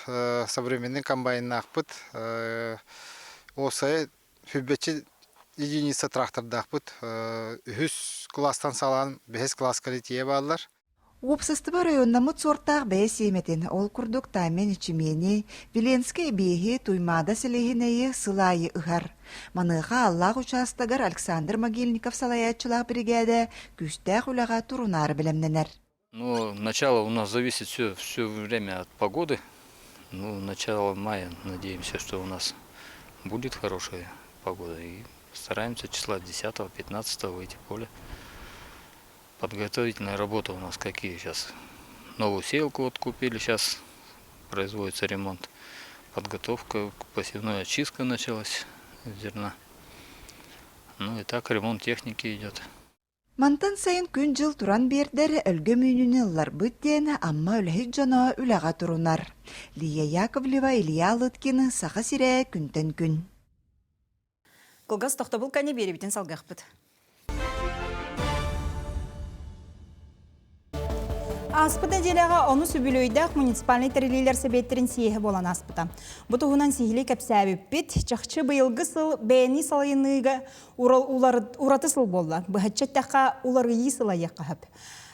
современный комбайннаахпыт. Уопсайа сүүрбэччэ единица трактордаахпыт. Үһүс класстан саҕалаан бэһис класска тиийэ бааллар. Уопсастыба оройуоннаммыт суортаах бэйэ сиэмэтин, ол курдук Тамен ичимиэни, Виленскэй биэһи, Туймаада сэлиэһинэйи сыл аайы ыһар. Маныаха Аллаах учаастагар Александр Могильников салайааччылаах биригээдэ күүстээх үлэҕэ турунаары бэлэмнэнэр. Ну, начало у нас зависит все, все время от погоды. Ну, начало мая, надеемся, что у нас будет хорошая погода. И стараемся числа 10-15 выйти в поле. Подготовительная работа у нас какие сейчас? Новую сеялку вот купили, сейчас производится ремонт. Подготовка, посевная очистка началась зерна. Ну и так ремонт техники идет. Мантан сайын күн-дьыл туран биэрдэр өлгөм үүнүүнү ылларбыт диэн Амма үлэһит дьоно үлэҕэ турунар. Лия Яковлева, Илья Лыткин, Саха сирэ күнтэн күн. Кылгас тохтобул кэннэ биэрибитин салгыахпыт. Ааспыт нэдиэлэҕэ онус үбүлүөйдээх муниципальнай тэриллиилэр сэбиэттэрин съеһэ буолан ааспыта. Бу туһунан сиһилии кэпсээбиппит. Чахчы быйылгы сыл бэйэни салайыныыга ураты сыл буолла. Быһаччы эттэххэ, уларыйыы сылайыахха сөп.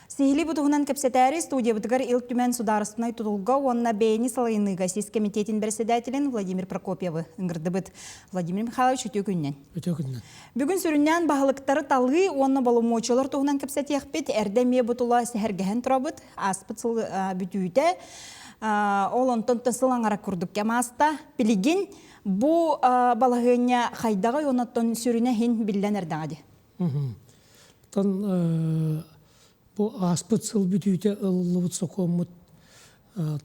Сиһили бу туһунан кэпсэтээри студиябытыгар Ил Түмэн судаарыстыбаннай тутулга уонна бэйэни салайыныыга сис кэмитиэтин бэрэссэдээтэлин Владимир Прокопьевы ыҥырдыбыт. Владимир Михайлович, үтүө күнүнэн. Үтүө күнүнэн. Бүгүн сүрүннээн баһылыктары талыы уонна боломуочуйалар туһунан кэпсэтиэхпит. Эрдэ эмиэ бу тула сэһэргэһэн турабыт. Ааспыт сыл бүтүүтэ ол онтон сыл аҥара курдук кэм ааста. Билигин бу балаһыанньа хайдаҕый оннуттан сүрүнэ иһин биллэн эрдэҕэ дии. Оттон бу ааспыт сыл бүтүүтэ ылыллыбыт сокуоммут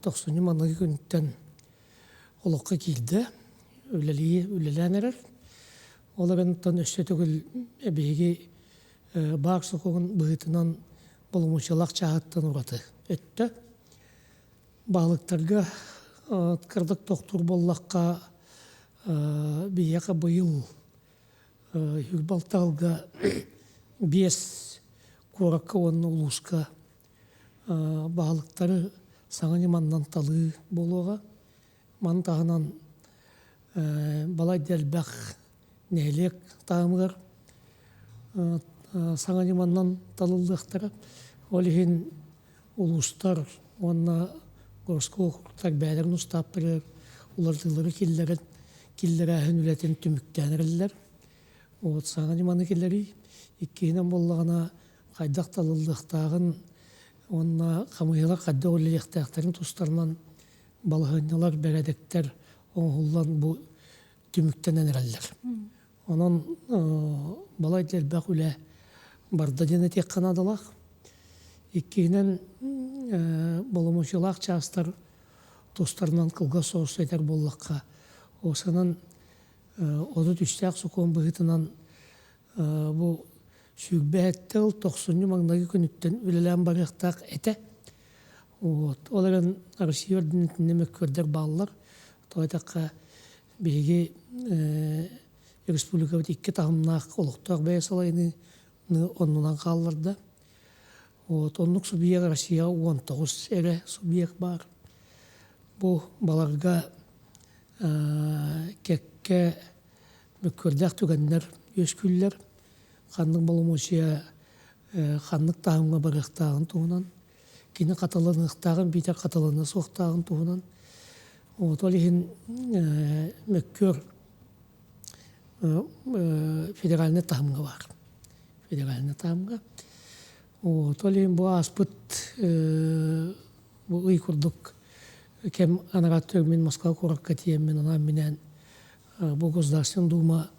тохсунньу маныгы күнтэн олоххо киирдэ, үлэлии үлэлээн эрэр. Ол эрэн өссө төгүл биһиги баар сокуон быһыытынан боломуочуйалаах чааһыттан ураты өттө. Баһылыктарга кырдык тохтуур буоллахха, биһиэхэ быйыл Балтаалга биэс куоракка уонна улууска баһылыктары саҥа ньыманнан талыы буолуоҕа. Маны таһынан балайда элбэх нэһилиэк таһымыгар саҥа ньыманнан талыллыахтара. Ол иһин улуустар уонна городской округтар бэйэлэрин устааптарыгар уларытыылары киллэрэн киллэрээһин үлэтин түмүктээн эрэллэр. Вот саҥа ньыманы киллэрии. Иккиһинэн буоллаҕына хайдах талыллыахтааҕын уонна хамыыһыйалар хайдах үлэлиэхтээхтэрин тустарынан балаһыанньалар, бэрээдэктэр оҥоһуллан бу түмүктэнэн эрэллэр. Онон балайда элбэх үлэ барда диэн этиэххэ наадалаах. Иккиһинэн, боломуочуйалаах чаастар тустарынан кылгас соҕус этэр буоллахха, уопсайынан 33-тээх сокуон быһыытынан бу 27 сыл тохсунньу маҥнайгы күнүттэн үлэлээн барыахтаах этэ. Вот. Ол эрэн Россия үрдүнэн мөккүөрдэр бааллар. Тоҕо диэтэххэ, биһиги республикабыт икки таһымнаах олохтоох бэйэ салайыныыны оннунан хаалларда. Вот, оннук субъект Россияҕа 19 эрэ субъект баар. Бу баларга кэккэ мөккүөрдээх түгэннэр үөскүүллэр. Ханнык боломуочуйа ханнык таһымҥа барыахтааҕын туһунан, кини хатыланыахтааҕын биитэр хатылана суохтааҕын туһунан. Вот ол иһин мөккүөр федеральнай таһымҥа баар. Федеральнай таһымҥа. Вот ол иһин бу ааспыт бу ый курдук кэм анараа мин Москва куоракка тиийэммин анаан-минээн бу Государственная Дума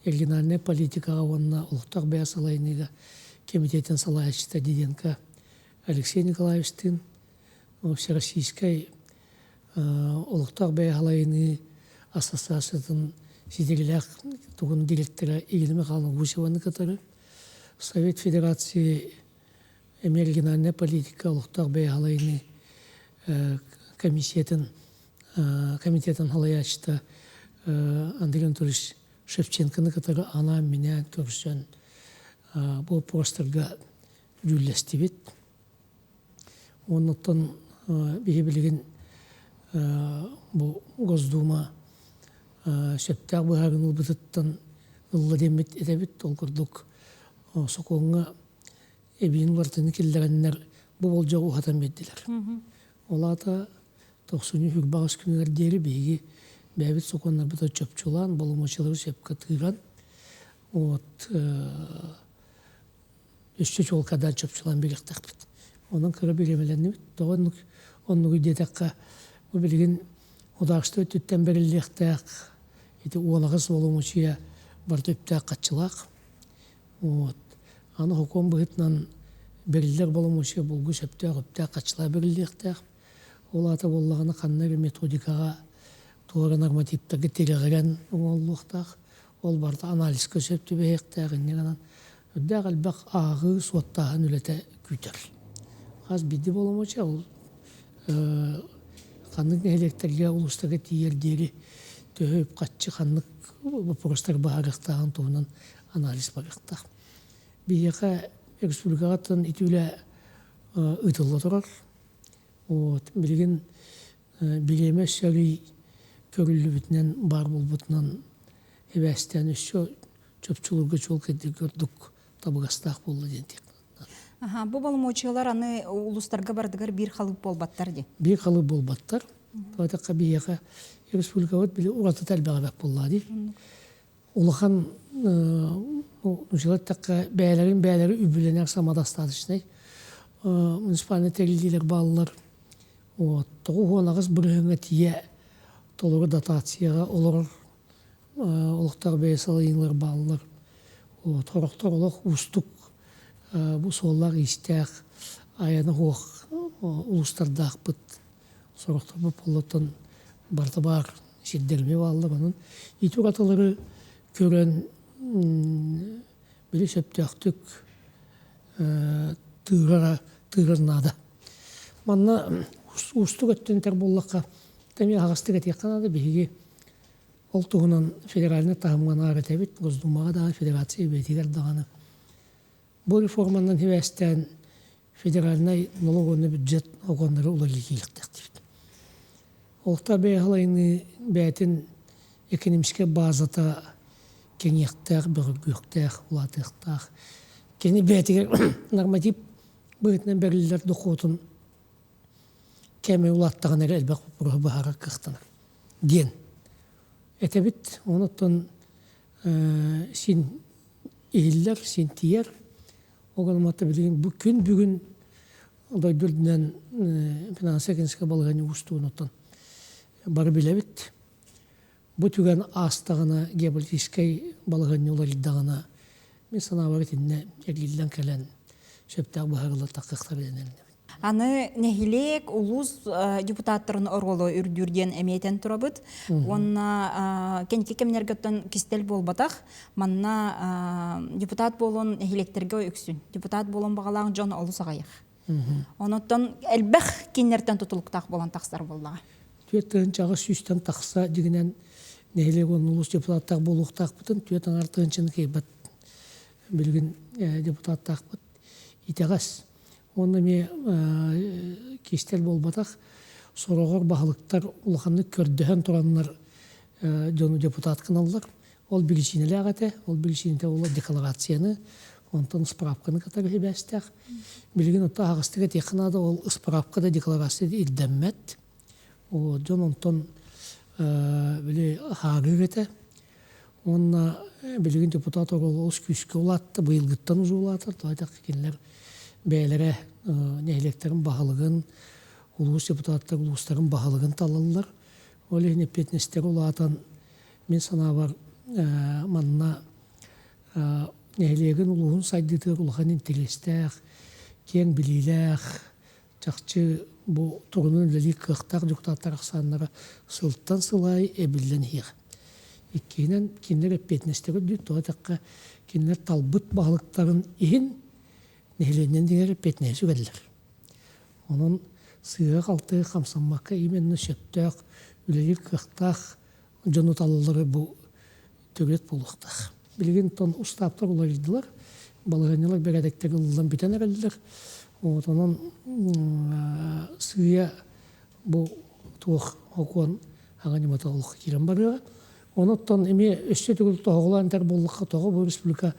региональнай политикаҕа уонна олохтоох бэйэ салайыныыга комитетин салайааччыта Диденко Алексей Николаевичтыын Всероссийскай олохтоох бэйэ салайыныы ассоциациятын ситиилээх тугун директора Ирина Михайловна Гусеваны кытары Совет Федерации эмиэ региональная политика олохтоох бэйэ салайыныы комиссиятын комитетын салайааччыта Андрей Анатольевич Шевченконы кытары анаан-минээн көрсөн бу боппуруостарга дьүүллэстибит. Оннуттан биһи билигин бу Госдума сөптөөх быһаарыыны ылбытыттан ылла диэммит этэбит. Ол курдук сокуоҥҥа эбиин уларытыыны киллэрэннэр бу болдьоҕу уһатан биэрдилэр. Ол аата тохсунньу үрбаҕас күнүгэр диэри биһиги бэйэбит сокуоннарбытын чопчулаан, боломуочуйалары сөпкө тыыран, вот өссө чуолкайдаан чопчулаан биэриэхтээхпит. Онон кыра бириэмэлэннибит. Тоҕо оннук оннугуй диэтэххэ, бу билигин судаарыстыба өттүттэн бэриллиэхтээх ити уолаҕас боломуочуйа барыта үптээх-хаччылаах. Вот. Аны сокуон быһыытынан бэриллэр боломуочуйа булгу сөптөөх үптээх-хаччылаах бэриллиэхтээх. Ол аата буоллаҕына ханна эрэ методикаҕа туора нормативтарга тирэҕирэн оҥоһуллуохтаах. Ол барыта анализка сөп түбэһиэхтээх. Инньэ гынан үрдээх элбэх ааҕыы, суоттааһын үлэтэ күүтэр. Хас биирдии боломуочуйа ол ханнык нэһилиэктэргэ, улуустарга тиийэр диэри төһө үп-харчы ханнык боппуруостары быһаарыахтааҕын туһунан анализ барыахтаах. Биһиэхэ республикаҕа ити үлэ ыытылла турар. Вот билигин бириэмэ өссө арыый көрүллүбүтүнэн баар буолбутунан эбээстээн өссө чопчулуурга чуолкайдык ордук табыгастаах буолла диэн. Бу боломуочуйалар аны улуустарга бардыгар биир халыып буолбаттар дии. Биир халыып буолбаттар. Тоҕо биһиэхэ республикабыт били уратыта элбэҕэ бэрт буоллаҕа дии. Улахан нууччалар эттэххэ бэйэлэрин бэйэлэри үбүлэнэр самодостаточнай муниципальнай тэриллиилэр бааллар. Вот 98 бырыһыаҥҥа тиийэ толору дотацияҕа олорор олохтоох бэйэ салайыылар бааллар. Вот сорохтор олох уустук бу суоллаах-иистээх айана суох улуустардаахпыт. Сорохторбут буоллаттан барыта баар сирдэрими бааллар. Онон ити уратылары көрөн били сөптөөхтүк тыырара тыырар наада. Манна уустук өттүн этэр буоллахха, эмиэ аһаҕастык этиэххэ наада. Биһиги ол туһунан федеральнай таһымҥа наар этэбит, Госдумаҕа даҕаны, федерация бэйэтигэр даҕаны. Бу реформанан сибээстээн федеральнай налог уонна бюджет огоннары уларытыахтаахтыбыт. Олохтоох бэйэ халайыныы бэйэтин экономическай базата кэҥиэхтээх, бөҕөргүөхтээх, улаатыахтаах. Кини бэйэтигэр норматив быһыытынан бэриллэр дохуотун кээмэй улааттаҕына эрэ элбэх боппуруоһу быһаарар кыахтанар диэн этэбит. Онуттан син иһиллэр, син тиийэр. Ол гынан билигин бу күн бүгүн дойду үрдүнэн финансово-экономическай балаһыанньа уустугун оттон бары билэбит. Бу түгэн аастаҕына геополитическай балаһыанньа уларыйдаҕына мин санаабар итиннэ эргиллэн кэлэн сөптөөх быһаарылар тахсыахтара диэн эрэнэбин. Аны нэһилиэк, улуус депутаттарын оруолу үрдүүр диэн эмиэ этэн турабыт. Уонна кэнники кэмнэргэ оттон кистэл буолбатах. Манна депутат буолуон нэһилиэктэргэ үксүн. Депутат буолуон баҕалаах дьон олус аҕыйах. Онуттан элбэх кинилэртэн тутулуктаах буолан тахсар буоллаҕа. 4800-тэн тахса дьигинэн нэһилиэк уонна улуус депутаттаах буолуохтаахпытын түөрт аҥаар тыһыынчаны кыайбат билигин депутаттаахпыт итэҕэс. Уонна эмиэ кистэл буолбатах, сороҕор баһылыктар улаханнык көрдөһөн тураннар дьону депутат гыналлар. Ол биричиинэлээх этэ. Ол биричиинэтэ ол декларацияны, онтон справканы кытары сибээстээх. Билигин оттон аһаҕастык этиэххэ наада, ол справка да декларация да ирдэммэт. Дьон онтон били хаарыыр этэ. Уонна билигин депутат оруола олус күүскэ улаатта, быйылгыттан уже улаатар. Тоҕо диэтэххэ кинилэр бэйэлэрэ нэһилиэктэрин баһылыгын, улуус депутаттар улуустарын баһылыгын талаллар. Ол иһин эппиэтинэстэрэ улаатан, мин санаабар, манна нэһилиэгин улууһун сайдыытыгар улахан интэриэстээх, киэҥ билиилээх, Чахчы бу тугунан үлэлиир кыахтаах дьокутааттар ахсааннара сылтан сыл аайы эбиллэн иһиэх. Иккиһинэн, кинилэр эппиэтинэстэрэ үрдүүр, тоҕо диэтэххэ, кинилэр талбыт баһылыктарын иһин нэһилиэнньэни дьиҥэр эппиэтинэһи сүгэллэр. Онон сыыһа-халты хамсаммакка именно сөптөөх үлэлиир кыахтаах дьону талаллара бу төрүөт буолуохтаах. Билигин тон устааптар уларыйдылар, балаһыанньалар бэрээдэктэр ылыллан бүтэн эрэллэр. Вот онон сыыйа бу туох окуон аҕа ньымата олоххо киирэн барыаҕа. Онуттан эмиэ өссө төгүл тоһоҕолоон этэр буоллахха, тоҕо бу республика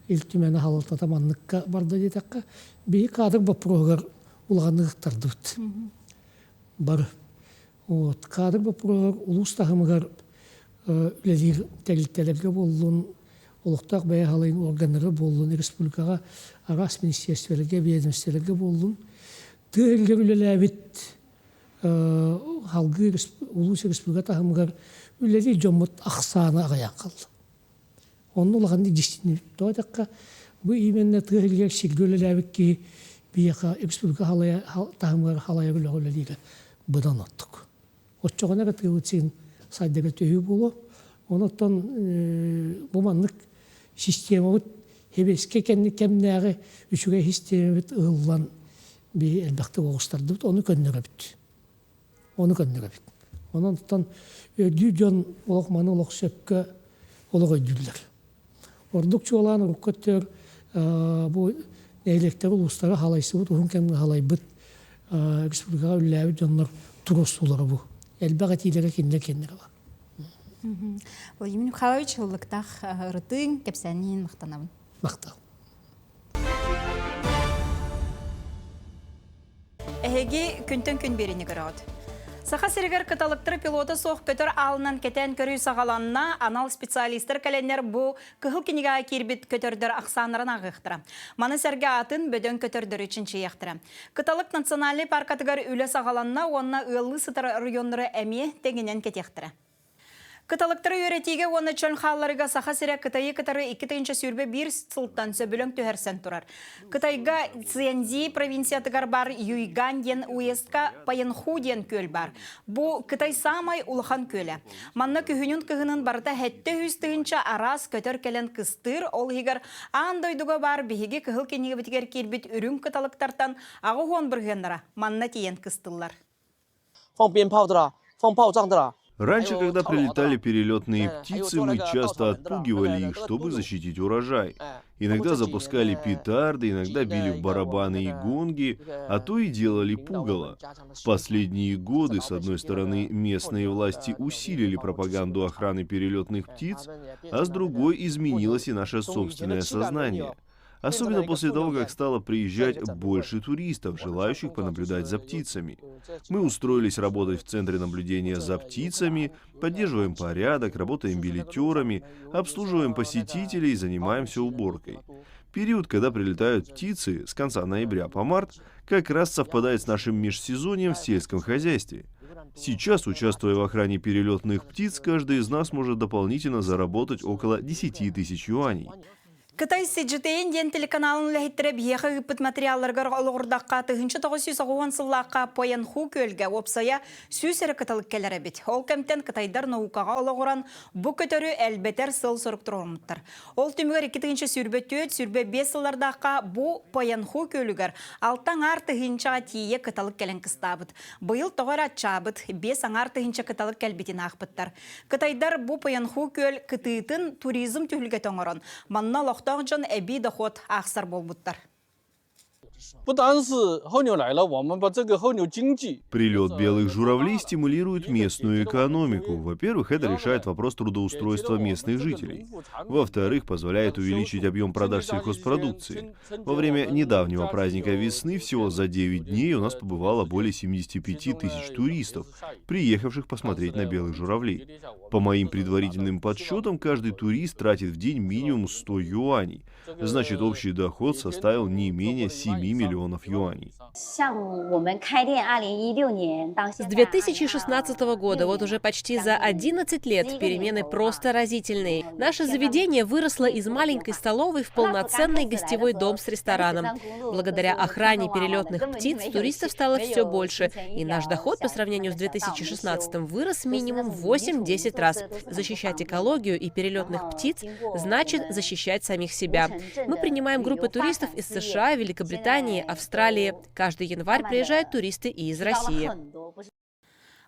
Ил Түмэнэ халалтата манныкка барда диэтэххэ, биһи кадр боппуруоһугар улаханнык ыктардыбыт. Бары. Вот кадр боппуруоһугар улуус таһымыгар үлэлиир тэрилтэлэргэ буоллун, олохтоох бэйэ халайын органнара буоллун, республикаҕа араас министерстволарга, ведомстволарга буоллун, тыа сиригэр үлэлээбит салгыы улуус республика таһымыгар үлэлиир дьоммут ахсаана аҕыйаан хаалла. Онно улаханнык дьиктиннибит. Тоҕо диэтэххэ, бу именно тыа сиригэр сиргэ үлэлээбит киһи биһиэхэ республика таһымыгар халайар үлэҕэ үлэлиирэ быдан ордук. Оччоҕуна эрэ тыабыт сирин сайдарга төһүү буолуо. Онон бу маннык системабыт сэбиэскэй кэмнээҕи үчүгэй систиэмэбит ыһыллан биһи элбэхтик оҕустардыбыт, ону көннөрөбүт. Ону көннөрөбүт. Онон оттон өйдүүр дьон олох маны олох сөпкө олох өйдүүллэр. Ордук чуолаан урукку өттүгэр бу нэһилиэктэри улуустары халайсыбыт, уһун кэмҥэ халайбыт республикаҕа үлэлээбит дьоннор туруорсуулара бу. Элбэх этиилэрэ кинилэр кэннигэр бар. Владимир Михайлович, ыллыктаах ырытыыҥ, кэпсээниин махтанабын. Махтал. Эһиги күнтэн күн биэриини көрөҕүт. Саха сиригэр кыталыктары пилота суох көтөр аалынан кэтээн көрүү саҕаланна. Анал специалистар кэлэннэр бу кыһыл кинигэҕэ киирбит көтөрдөр ахсааннарын ааҕыахтара. Маны сэргэ атын бөдөҥ көтөрдөрү чинчийиэхтэрэ. Кыталык национальнай паркатыгар үлэ саҕаланна уонна ыаллыы сытар районнары эмиэ тэҥинэн кэтиэхтэрэ. Кыталыктары үөрэтиигэ уонна чөл хаалларыыга Саха сирэ Кытайы кытары 2021 сылтан сөбүлэҥ түһэрсэн турар. Кытайга Цзянзи провинциятыгар баар Юйган диэн уездка Паянху диэн күөл баар. Бу Кытай саамай улахан күөлэ. Манна күһүнүн-кыһынын барыта 700 тыһыынча араас көтөр кэлэн кыстыыр, ол иһигэр аан дойдуга баар биһиги кыһыл кинигэбитигэр киирбит үрүҥ кыталыктартан 80 бырыһыаннара манна тиийэн кыстыллар. Раньше, когда прилетали перелетные птицы, мы часто отпугивали их, чтобы защитить урожай. Иногда запускали петарды, иногда били в барабаны и гонги, а то и делали пугало. В последние годы, с одной стороны, местные власти усилили пропаганду охраны перелетных птиц, а с другой изменилось и наше собственное сознание. Особенно после того, как стало приезжать больше туристов, желающих понаблюдать за птицами. Мы устроились работать в центре наблюдения за птицами, поддерживаем порядок, работаем билетерами, обслуживаем посетителей и занимаемся уборкой. Период, когда прилетают птицы, с конца ноября по март, как раз совпадает с нашим межсезоньем в сельском хозяйстве. Сейчас, участвуя в охране перелетных птиц, каждый из нас может дополнительно заработать около 10 тысяч юаней. Кытай CGTN диэн телеканалын үлэһиттэрэ биһиэхэ ыыппыт материалларыгар олоҕурдахха 1990 сыллаахха Поянху күөлгэ уопсайа 100 эрэ кыталык кэлэр эбит. Ол кэмтэн кытайдар наукаҕа олоҕуран бу көтөрү элбэтэр сыл-сорук туруоруммуттар. Ол түмүгэр 2024-25 сыллардаахха бу Поянху күөлүгэр алта аҥаар тыһыынчаҕа тиийэ кыталык кэлэн кыстаабыт. Быйыл тоҕо эрэ аччаабыт, биэс аҥаар тыһыынча кыталык кэлбитин аахпыттар. Кытайдар бу Пуянху күөл кытыытын туризм түһүлгэтэ оҥорон, манна олохтоох дьон эбии дохуот аахсар буолбуттар. Прилет белых журавлей стимулирует местную экономику. Во-первых, это решает вопрос трудоустройства местных жителей. Во-вторых, позволяет увеличить объем продаж сельхозпродукции. Во время недавнего праздника весны всего за 9 дней у нас побывало более 75 тысяч туристов, приехавших посмотреть на белых журавлей. По моим предварительным подсчетам, каждый турист тратит в день минимум 100 юаней. Значит, общий доход составил не менее 7 миллионов юаней. С 2016 года, вот уже почти за 11 лет, перемены просто разительные. Наше заведение выросло из маленькой столовой в полноценный гостевой дом с рестораном. Благодаря охране перелетных птиц туристов стало все больше, и наш доход по сравнению с 2016 вырос минимум в 8-10 раз. Защищать экологию и перелетных птиц значит защищать самих себя. Мы принимаем группы туристов из США, Великобритании, Австралии. Каждый январь приезжают туристы и из России.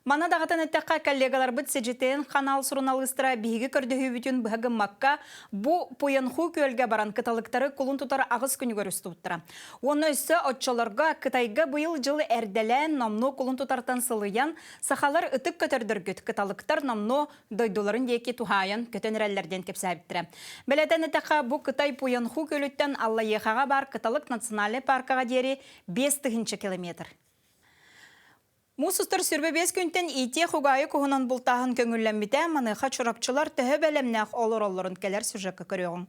Манна даҕатан эттэххэ, коллегаларбыт CGTN канал суруналыыстара биһиги көрдөһүүбүтүн быһа гыммакка, бу Пуянху күөлгэ баран кыталыктары кулун тутар аҕыс күнүгэр устубуттара. Уонна өссө оччолорго Кытайга быйыл дьыл эрдэлээн номнуо кулун тутартан сылыйан, сахалар ытык көтөрдөргүт кыталыктар номнуо дойдуларын диэки туһаайан көтөн эрэллэр диэн кэпсээбиттэрэ. Бэлэтэн этэххэ, бу Кытай Пуянху күөлүттэн Аллайыахаҕа баар Кыталык национальнай паркаҕа диэри 5 тыһыынча километр. Муус устар 25 күнтэн иитиэх угаайы куһунан бултааһын көҥүллэммитэ, маныаха чурапчылар төһө бэлэмнээх олороллорун кэлэр сюжекка көрүөҕүҥ.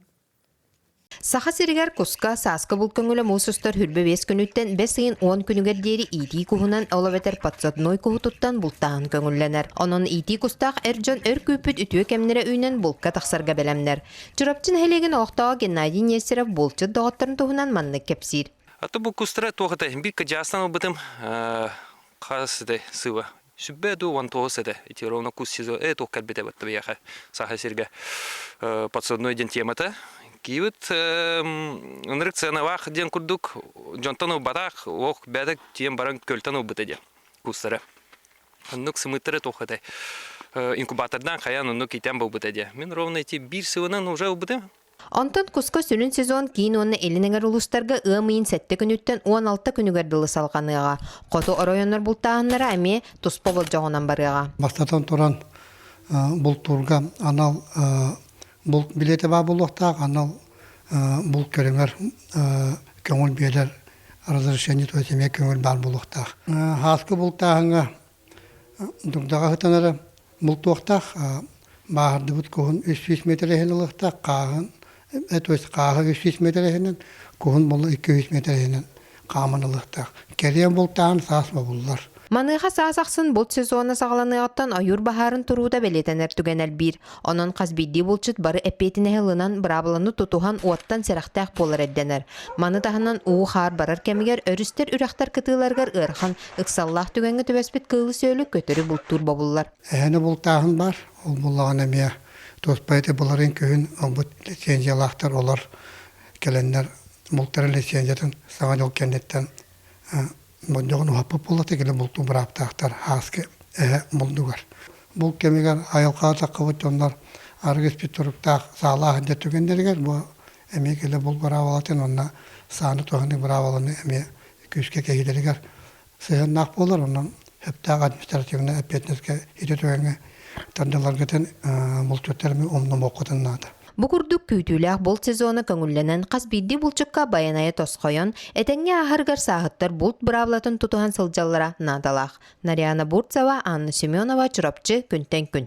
Саха сиригэр куска сааскы булт көҥүлэ муус устар 25 күнүттэн бэс ыйын 10 күнүгэр диэри иитии куһунан, ол эбэтэр подсадной куһу туттан бултааһын көҥүллэнэр. Онон иитии кустаах эр дьон өр күүппүт үтүө кэмнэрэ үүнэн булка тахсарга бэлэмнэр. Чурапчы нэһилиэгин олохтооҕо Геннадий Нестеров булчут доҕотторун туһунан маннык кэпсиир. А то бу кустара туох это биир кыдьаастан ылбытым хас это сыва сүбэ дуу 19 этэ ити ровно кус сезон туох кэлбитэ батта биһиэхэ Саха сиргэ подсадной диэн темата киибит ынырык сыаналаах диэн курдук дьонтон ылбатах ох бэдик тиэн баран көлтөн ылбыта диэн кустара оннук сымыттары туох этэй инкубатордан хайаан оннук итэн булбута диэ мин ровно ити биир сылынан уже ылбытым Онтон куска сүрүн сезон киин уонна илин эҥэр улуустарга ыам ыйын сэттэ күнүттэн 16 күнүгэр дылы салҕаныаҕа. Хоту оройуоннар бултааһыннара эмиэ туспа болдьоҕунан барыаҕа. Бастатан туран, бултуурга анал булт билиэтэ баар буолуохтаах, анал булт көрүҥэр көҥүл биэрэр. разрешение то есть эмиэ көҥүл баар буолуохтаах. Һааскы бултааһыҥҥа дугдаҕа сытан эрэ бултуохтаах, бааһырдыбыт куһун 300 метр иһин ылыахтаах, хааһын, то есть хааһы 300 метр иһинэн, куһун буолла 200 метр иһинэн хааман ылыахтаах. Кэриэн бултааһын саас бобуллар. Маныаха саас ахсын булт сезона саҕаланыаҕыттан ойуур баһаарын туруута бэлиэтэнэр түгэн элбиир. Онон хас биирдии булчут бары эппиэтинэһи ылынан, быраабыланы тутуһан уоттан сэрэхтээх буолар ирдэнэр. Маны таһынан уу-хаар барар кэмигэр өрүстэр үрэхтэр кытыыларыгар ыарахан, ыксаллаах түгэҥҥэ түбэспит кыылы-сүөлү көтөрү бултуур бобуллар. Эһэни бултааһын бар, ол буллаҕына эмиэ туоспа эти буларын күһүн ылбыт лицензиялаахтар олор кэлэннэр бултарын лицензиятын саҥа дьыл кэнниттэн болдьоҕун уһаппыт буолла кэлин бултуу бырааптаахтар ааскы эһэ булдугар. Бул кэмигэр айылҕаҕа таххыбыт дьоннор арыгы испит туруктаах саалаах дьэ түгэннэригэр бу эмиэ кэлэ бул быраабылатын уонна сааны туһаныы быраабыланы эмиэ күүскэ кэһиилэригэр сыһыаннаах буолар онон сөптөөх административнай эппиэтинэскэ ити түгэҥҥэ тардыларгытын булчуттар эмиэ умнумуоххутун наада. Бу курдук күүтүүлээх булт сезона көҥүллэнэн хас биирдии булчукка байанайа тосхойон, этэҥҥэ ааһарыгар сааһыттар булт быраабылатын тутуһан сылдьаллара наадалаах. Нарьяна Бурцева, Анна Семенова, Чурапчы, Күнтэн күн.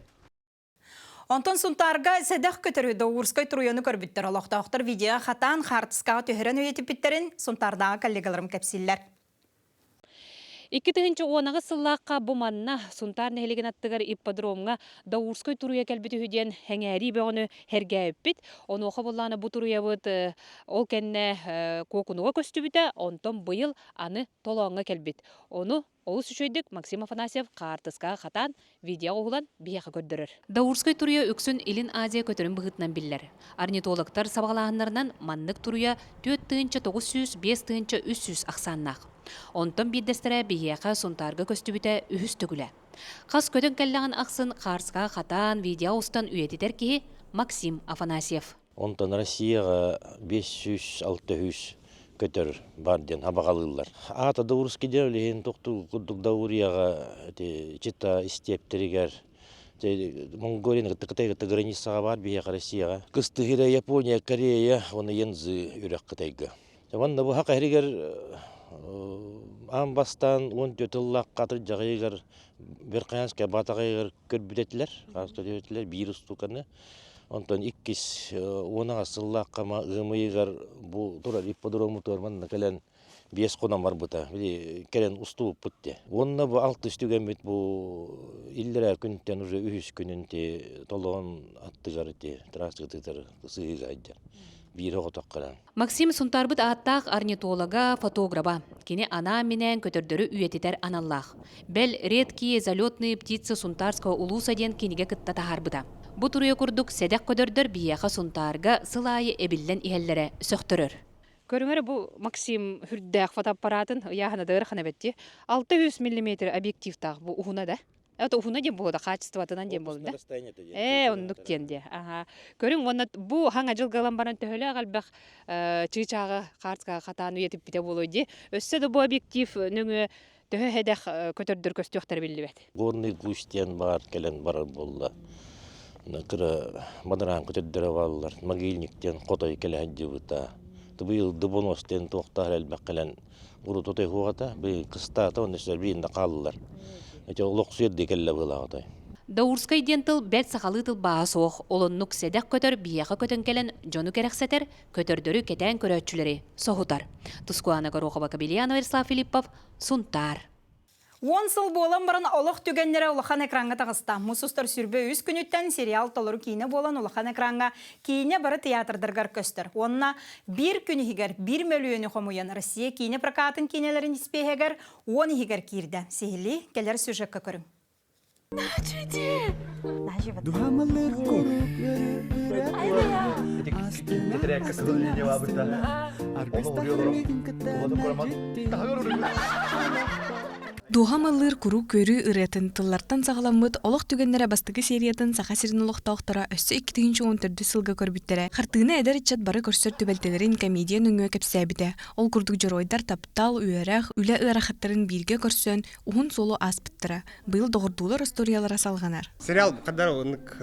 Онтон Сунтаарга сэдэх көтөрү Даурскай туруйаны көрбүттэр. Олохтоохтор видео хатаан хаартыскаҕа түһэрэн үйэтиппиттэрин Сунтаардааҕы коллегаларым кэпсииллэр. 2010 сыллаахха бу манна Сунтаар нэһилигин аттыгар ипподромҥа Даурскай туруйа кэлбит үһү диэн сэҥээрии бөҕөнү сэргээбиппит. Онуоха буллаана бу туруйабыт ол кэннэ Куокунуга көстүбүтэ, онтон быйыл аны Толооҥҥо кэлбит. Ону Олус үчүгэйдик Максим Афанасьев хаартыскаҕа хатаан, видеоҕа уһулан биһиэхэ көрдөрөр. Даурскай туруйа үксүн Илин Азия көтөрүн быһыытынан биллэр. Орнитологтар сабаҕалааһыннарынан маннык туруйа 4905 5300 ахсааннаах. Онтон биирдэстэрэ биһиэхэ Сунтаарга көстүбүтэ үһүс төгүлэ. Хас көтөн кэллэҕин ахсын хаартыскаҕа хатаан, видеоҕа устан үйэтитэр киһи Максим Афанасьев. Онтон Россияҕа 500-600 көтөр бар диэн абаҕалыыллар. Аата Даурский диэн иһин тохтуу курдук Даурияҕа ити Чита истиэптэригэр Монголияны кытта Кытай кытта границаҕа баар биһиэхэ Россияҕа. Кыстыһыра Япония, Корея уонна Янцзы үрэх Кытайга. Уонна бу хаха иһигэр аан бастаан 14 тыллаахха атырдьаҕыйыгар Верхоянскай Баатаҕайыгар көрбүт этилэр, этилэр биир устууканы. Онтон иккис уон сыллаахха ыам ыйыгар бу турар ипподрому манна кэлэн биэс хонон барбыта. Били кэлэн устубуппут де. Уонна бу алтыс түгэммит бу иллэрээ күнтэн уже үһүс күнүн ти толоон аттыгар ти трасса тытар сыһыыга айдьар. Биир оҕотох кэлэн. Максим Сунтаарбыт ааттаах орнитолога, фотограба. Кини анаан-минээн көтөрдөрү үйэтитэр аналлаах. Бэл, «Редкие залетные птицы Сунтарского улуса» диэн кинигэ кытта таһаарбыта. Бу туруйа курдук сэдэх көтөрдөр биһиэхэ Сунтаарга сыл аайы эбиллэн иһэллэрэ сөхтөрөр. Көрүҥэр бу Максим үрдээх фотоаппаратын ыйааһына да ыарахан эбит дии. 600 миллиметр объективтаах бу уһуна да. Это уһуна диэн буолла, качествотынан диэн буолла. Ээ, оннук диэн диэ. Аха. Көрүҥ уонна бу хаҥа дьылгалан баран төһөлөөх элбэх чыычааҕы хаартыскаҕа хатаан үйэтиппитэ буолуой дии. Өссө да бу объектив нөҥүө төһө сэдэх көтөрдөр көстүөхтэрэ биллибэт. Горный гусь диэн баар кэлэн барар буолла. Кыра бадараан көтөрдөрө бааллар. Могильник диэн хотой кэлэ сылдьыбыта. Быйыл дыбонос диэн туохтаах элбэх кэлэн урут отой хуоҕата, быйыл кыстаата уонна сэрбиин да хааллылар. Ити олохсуйар дии кэллэ быһыылаах отой. Даурскай диэн тыл бэрт сахалыы тылбааһа суох, ол оннук сэдэх көтөр биһиэхэ көтөн кэлэн дьону кэрэхсэтэр, көтөрдөрү кэтээн көрөөччүлэри соһутар. Тускуана Горохова, Кабельянова, Ярослав Филиппов, Сунтаар. Уон сыл буолан баран олох түгэннэрэ улахан экраҥҥа таҕыста. Мус устар сүрбэ үс күнүттэн сериал толору киинэ буолан улахан экраҥҥа киинэ бары театрдарыгар көстөр. Уонна биир күн иһигэр биир мөлүйүөнү хомуйан Россия киинэ прокатын киинэлэрин испиэһэгэр уон иһигэр киирдэ. Сиһилии кэлэр сюжекка көрүҥ. Дууһам ыллыыр куруук көрүү ырыатын тыллартан саҕаламмыт олох түгэннэрэ бастакы сериятын Саха сирин олохтоохторо өссө 2014 сылга көрбүттэрэ. Хартыына эдэр ыччат бары көрсөр түбэлтэлэрин комедия нөҥүө кэпсээбитэ. Ол курдук дьоруойдар таптал, үөрэх, үлэ ыарахаттарын бииргэ көрсөн, уһун суолу ааспыттара. Быйыл доҕордуулар остуоруйалара салҕанар. Сериал хандар оннук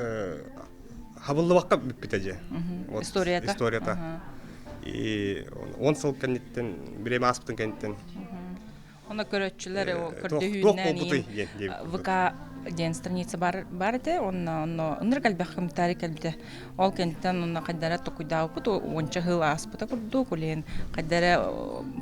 хабыллыбакка бүппүтэ дьэ. Историята. Историята. И он сыл кэнниттэн, бириэмэ ааспытын кэнниттэн Онно көрөөччүлэр көрдөһүүннэн ВК диэн страница бар бар этэ онно онно ынырык элбэх комментарий кэлбитэ ол кэнниттэн онно хайдара токуйдаабыппыт уонча сыл ааспыта курдук улиэн хайдара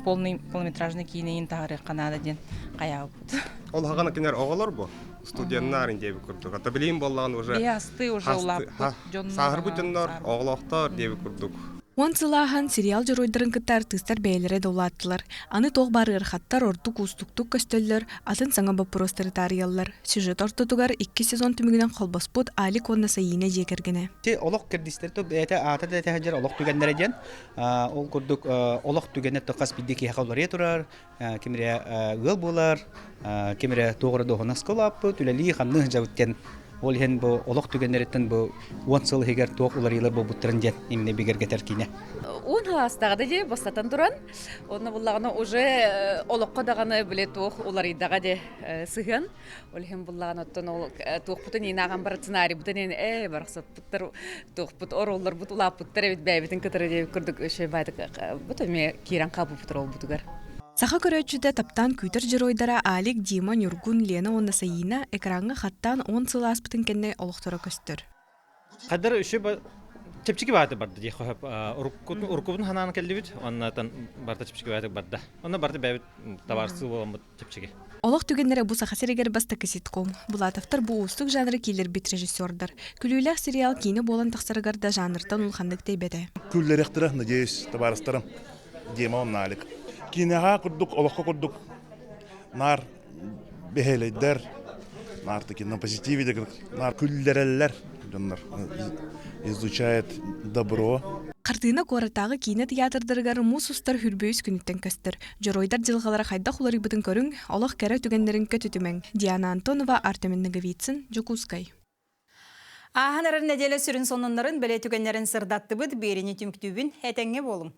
полный полнометражный киинэйин таһаарыахха наада диэн хайаабыппыт. Ол хаҕана кинилэр оҕолор бу студеннар диэбит курдук. Ата билиим буоллаҕын уже Биһасты уже улааппыт дьоннор сааһырбыт дьоннор оҕолоохтор диэбит курдук. Уон сыл ааһан сериал дьоруойдарын кытта артыыстар бэйэлэрэ да улааттылар. Аны туох баар ыарахаттар ордук уустуктук көстөллөр, атын саҥа боппуруостары таарыйаллар. Сюжет ортотугар икки сезон түмүгүнэн холбоспут Алик уонна Саина дьиэ кэргэнэ. Олох кэрдиистэр бэйэтэ аата да этэ сылдьар олох түгэннэрэ диэн. Ол курдук олох түгэнэ хас биирдии киһиэхэ уларыйа турар, ким эрэ ыал буолар, ким эрэ туох эрэ дуоһунаска улааппыт, үлэлии хамныы сылдьабыт диэн ол иһин бу олох түгэннэриттэн бу уон сыл иһигэр туох уларыйыылар буолбуттарын диэн именно бигэргэтэр киинэ. Уон саастаҕа да дии бастатан туран, онно буллаҕына уже олоххо даҕаны били туох уларыйдаҕа дии сыһыан. Ол иһин буллаҕына оттон ол туохпутун иинааҕан барар сценарийбытын иин ээ барахсаппыттар туохпут оруолларбыт улааппыттар эбит бэйэбитин кытары диэбит курдук үчүгэй баайдык бут эмиэ киирэн хаалбыппыт олбутугар. Саха көрөөччүтэ таптаан күүтэр дьоруойдара Алик, Дима, Ньургун, Лена уонна Саина экраҥҥа хаттаан уон сыл ааспытын кэннэ олохторо көстөр. Хаддар үчү чэпчэки бааты барды дии хоһоп уруккубун ханаан кэллибит оннотон барта чэпчэки бааты барда онно барта бэйэбит табаарыстыы буоламмыт чэпчэки. Олох түгэннэрэ бу Саха сиригэр бастакы ситком. Булатовтар бу уустук жанры киллэрбит режиссердар. Күлүүлээх сериал киинэ буолан тахсарыгар да жанртан улаханнык тэйбэтэ. Күллэриэхтэрэ, надеюсь, табаарыстарым. Дима Налик. Киинэҕэ курдук, олоххо курдук наар бэһиэлэйдэр, наар таки на позитиве наар күллэрэллэр дьоннор. Изучает добро. Хартыына куораттааҕы киинэ тыйаатырдарыгар муус устар хүрбүөйүс күнүттэн көстөр. Дьоруойдар дьылҕалара хайдах уларыйбытын көрүҥ, олох кэрэ түгэннэрин көтүтүмэҥ. Диана Антонова, Артем Ноговицын, Дьокуускай. Ааһан эрэр нэдиэлэ сүрүн сонуннарын, бэлиэ түгэннэрин сырдаттыбыт, биэриини түмүктүүбүн. Этэҥҥэ буолуҥ.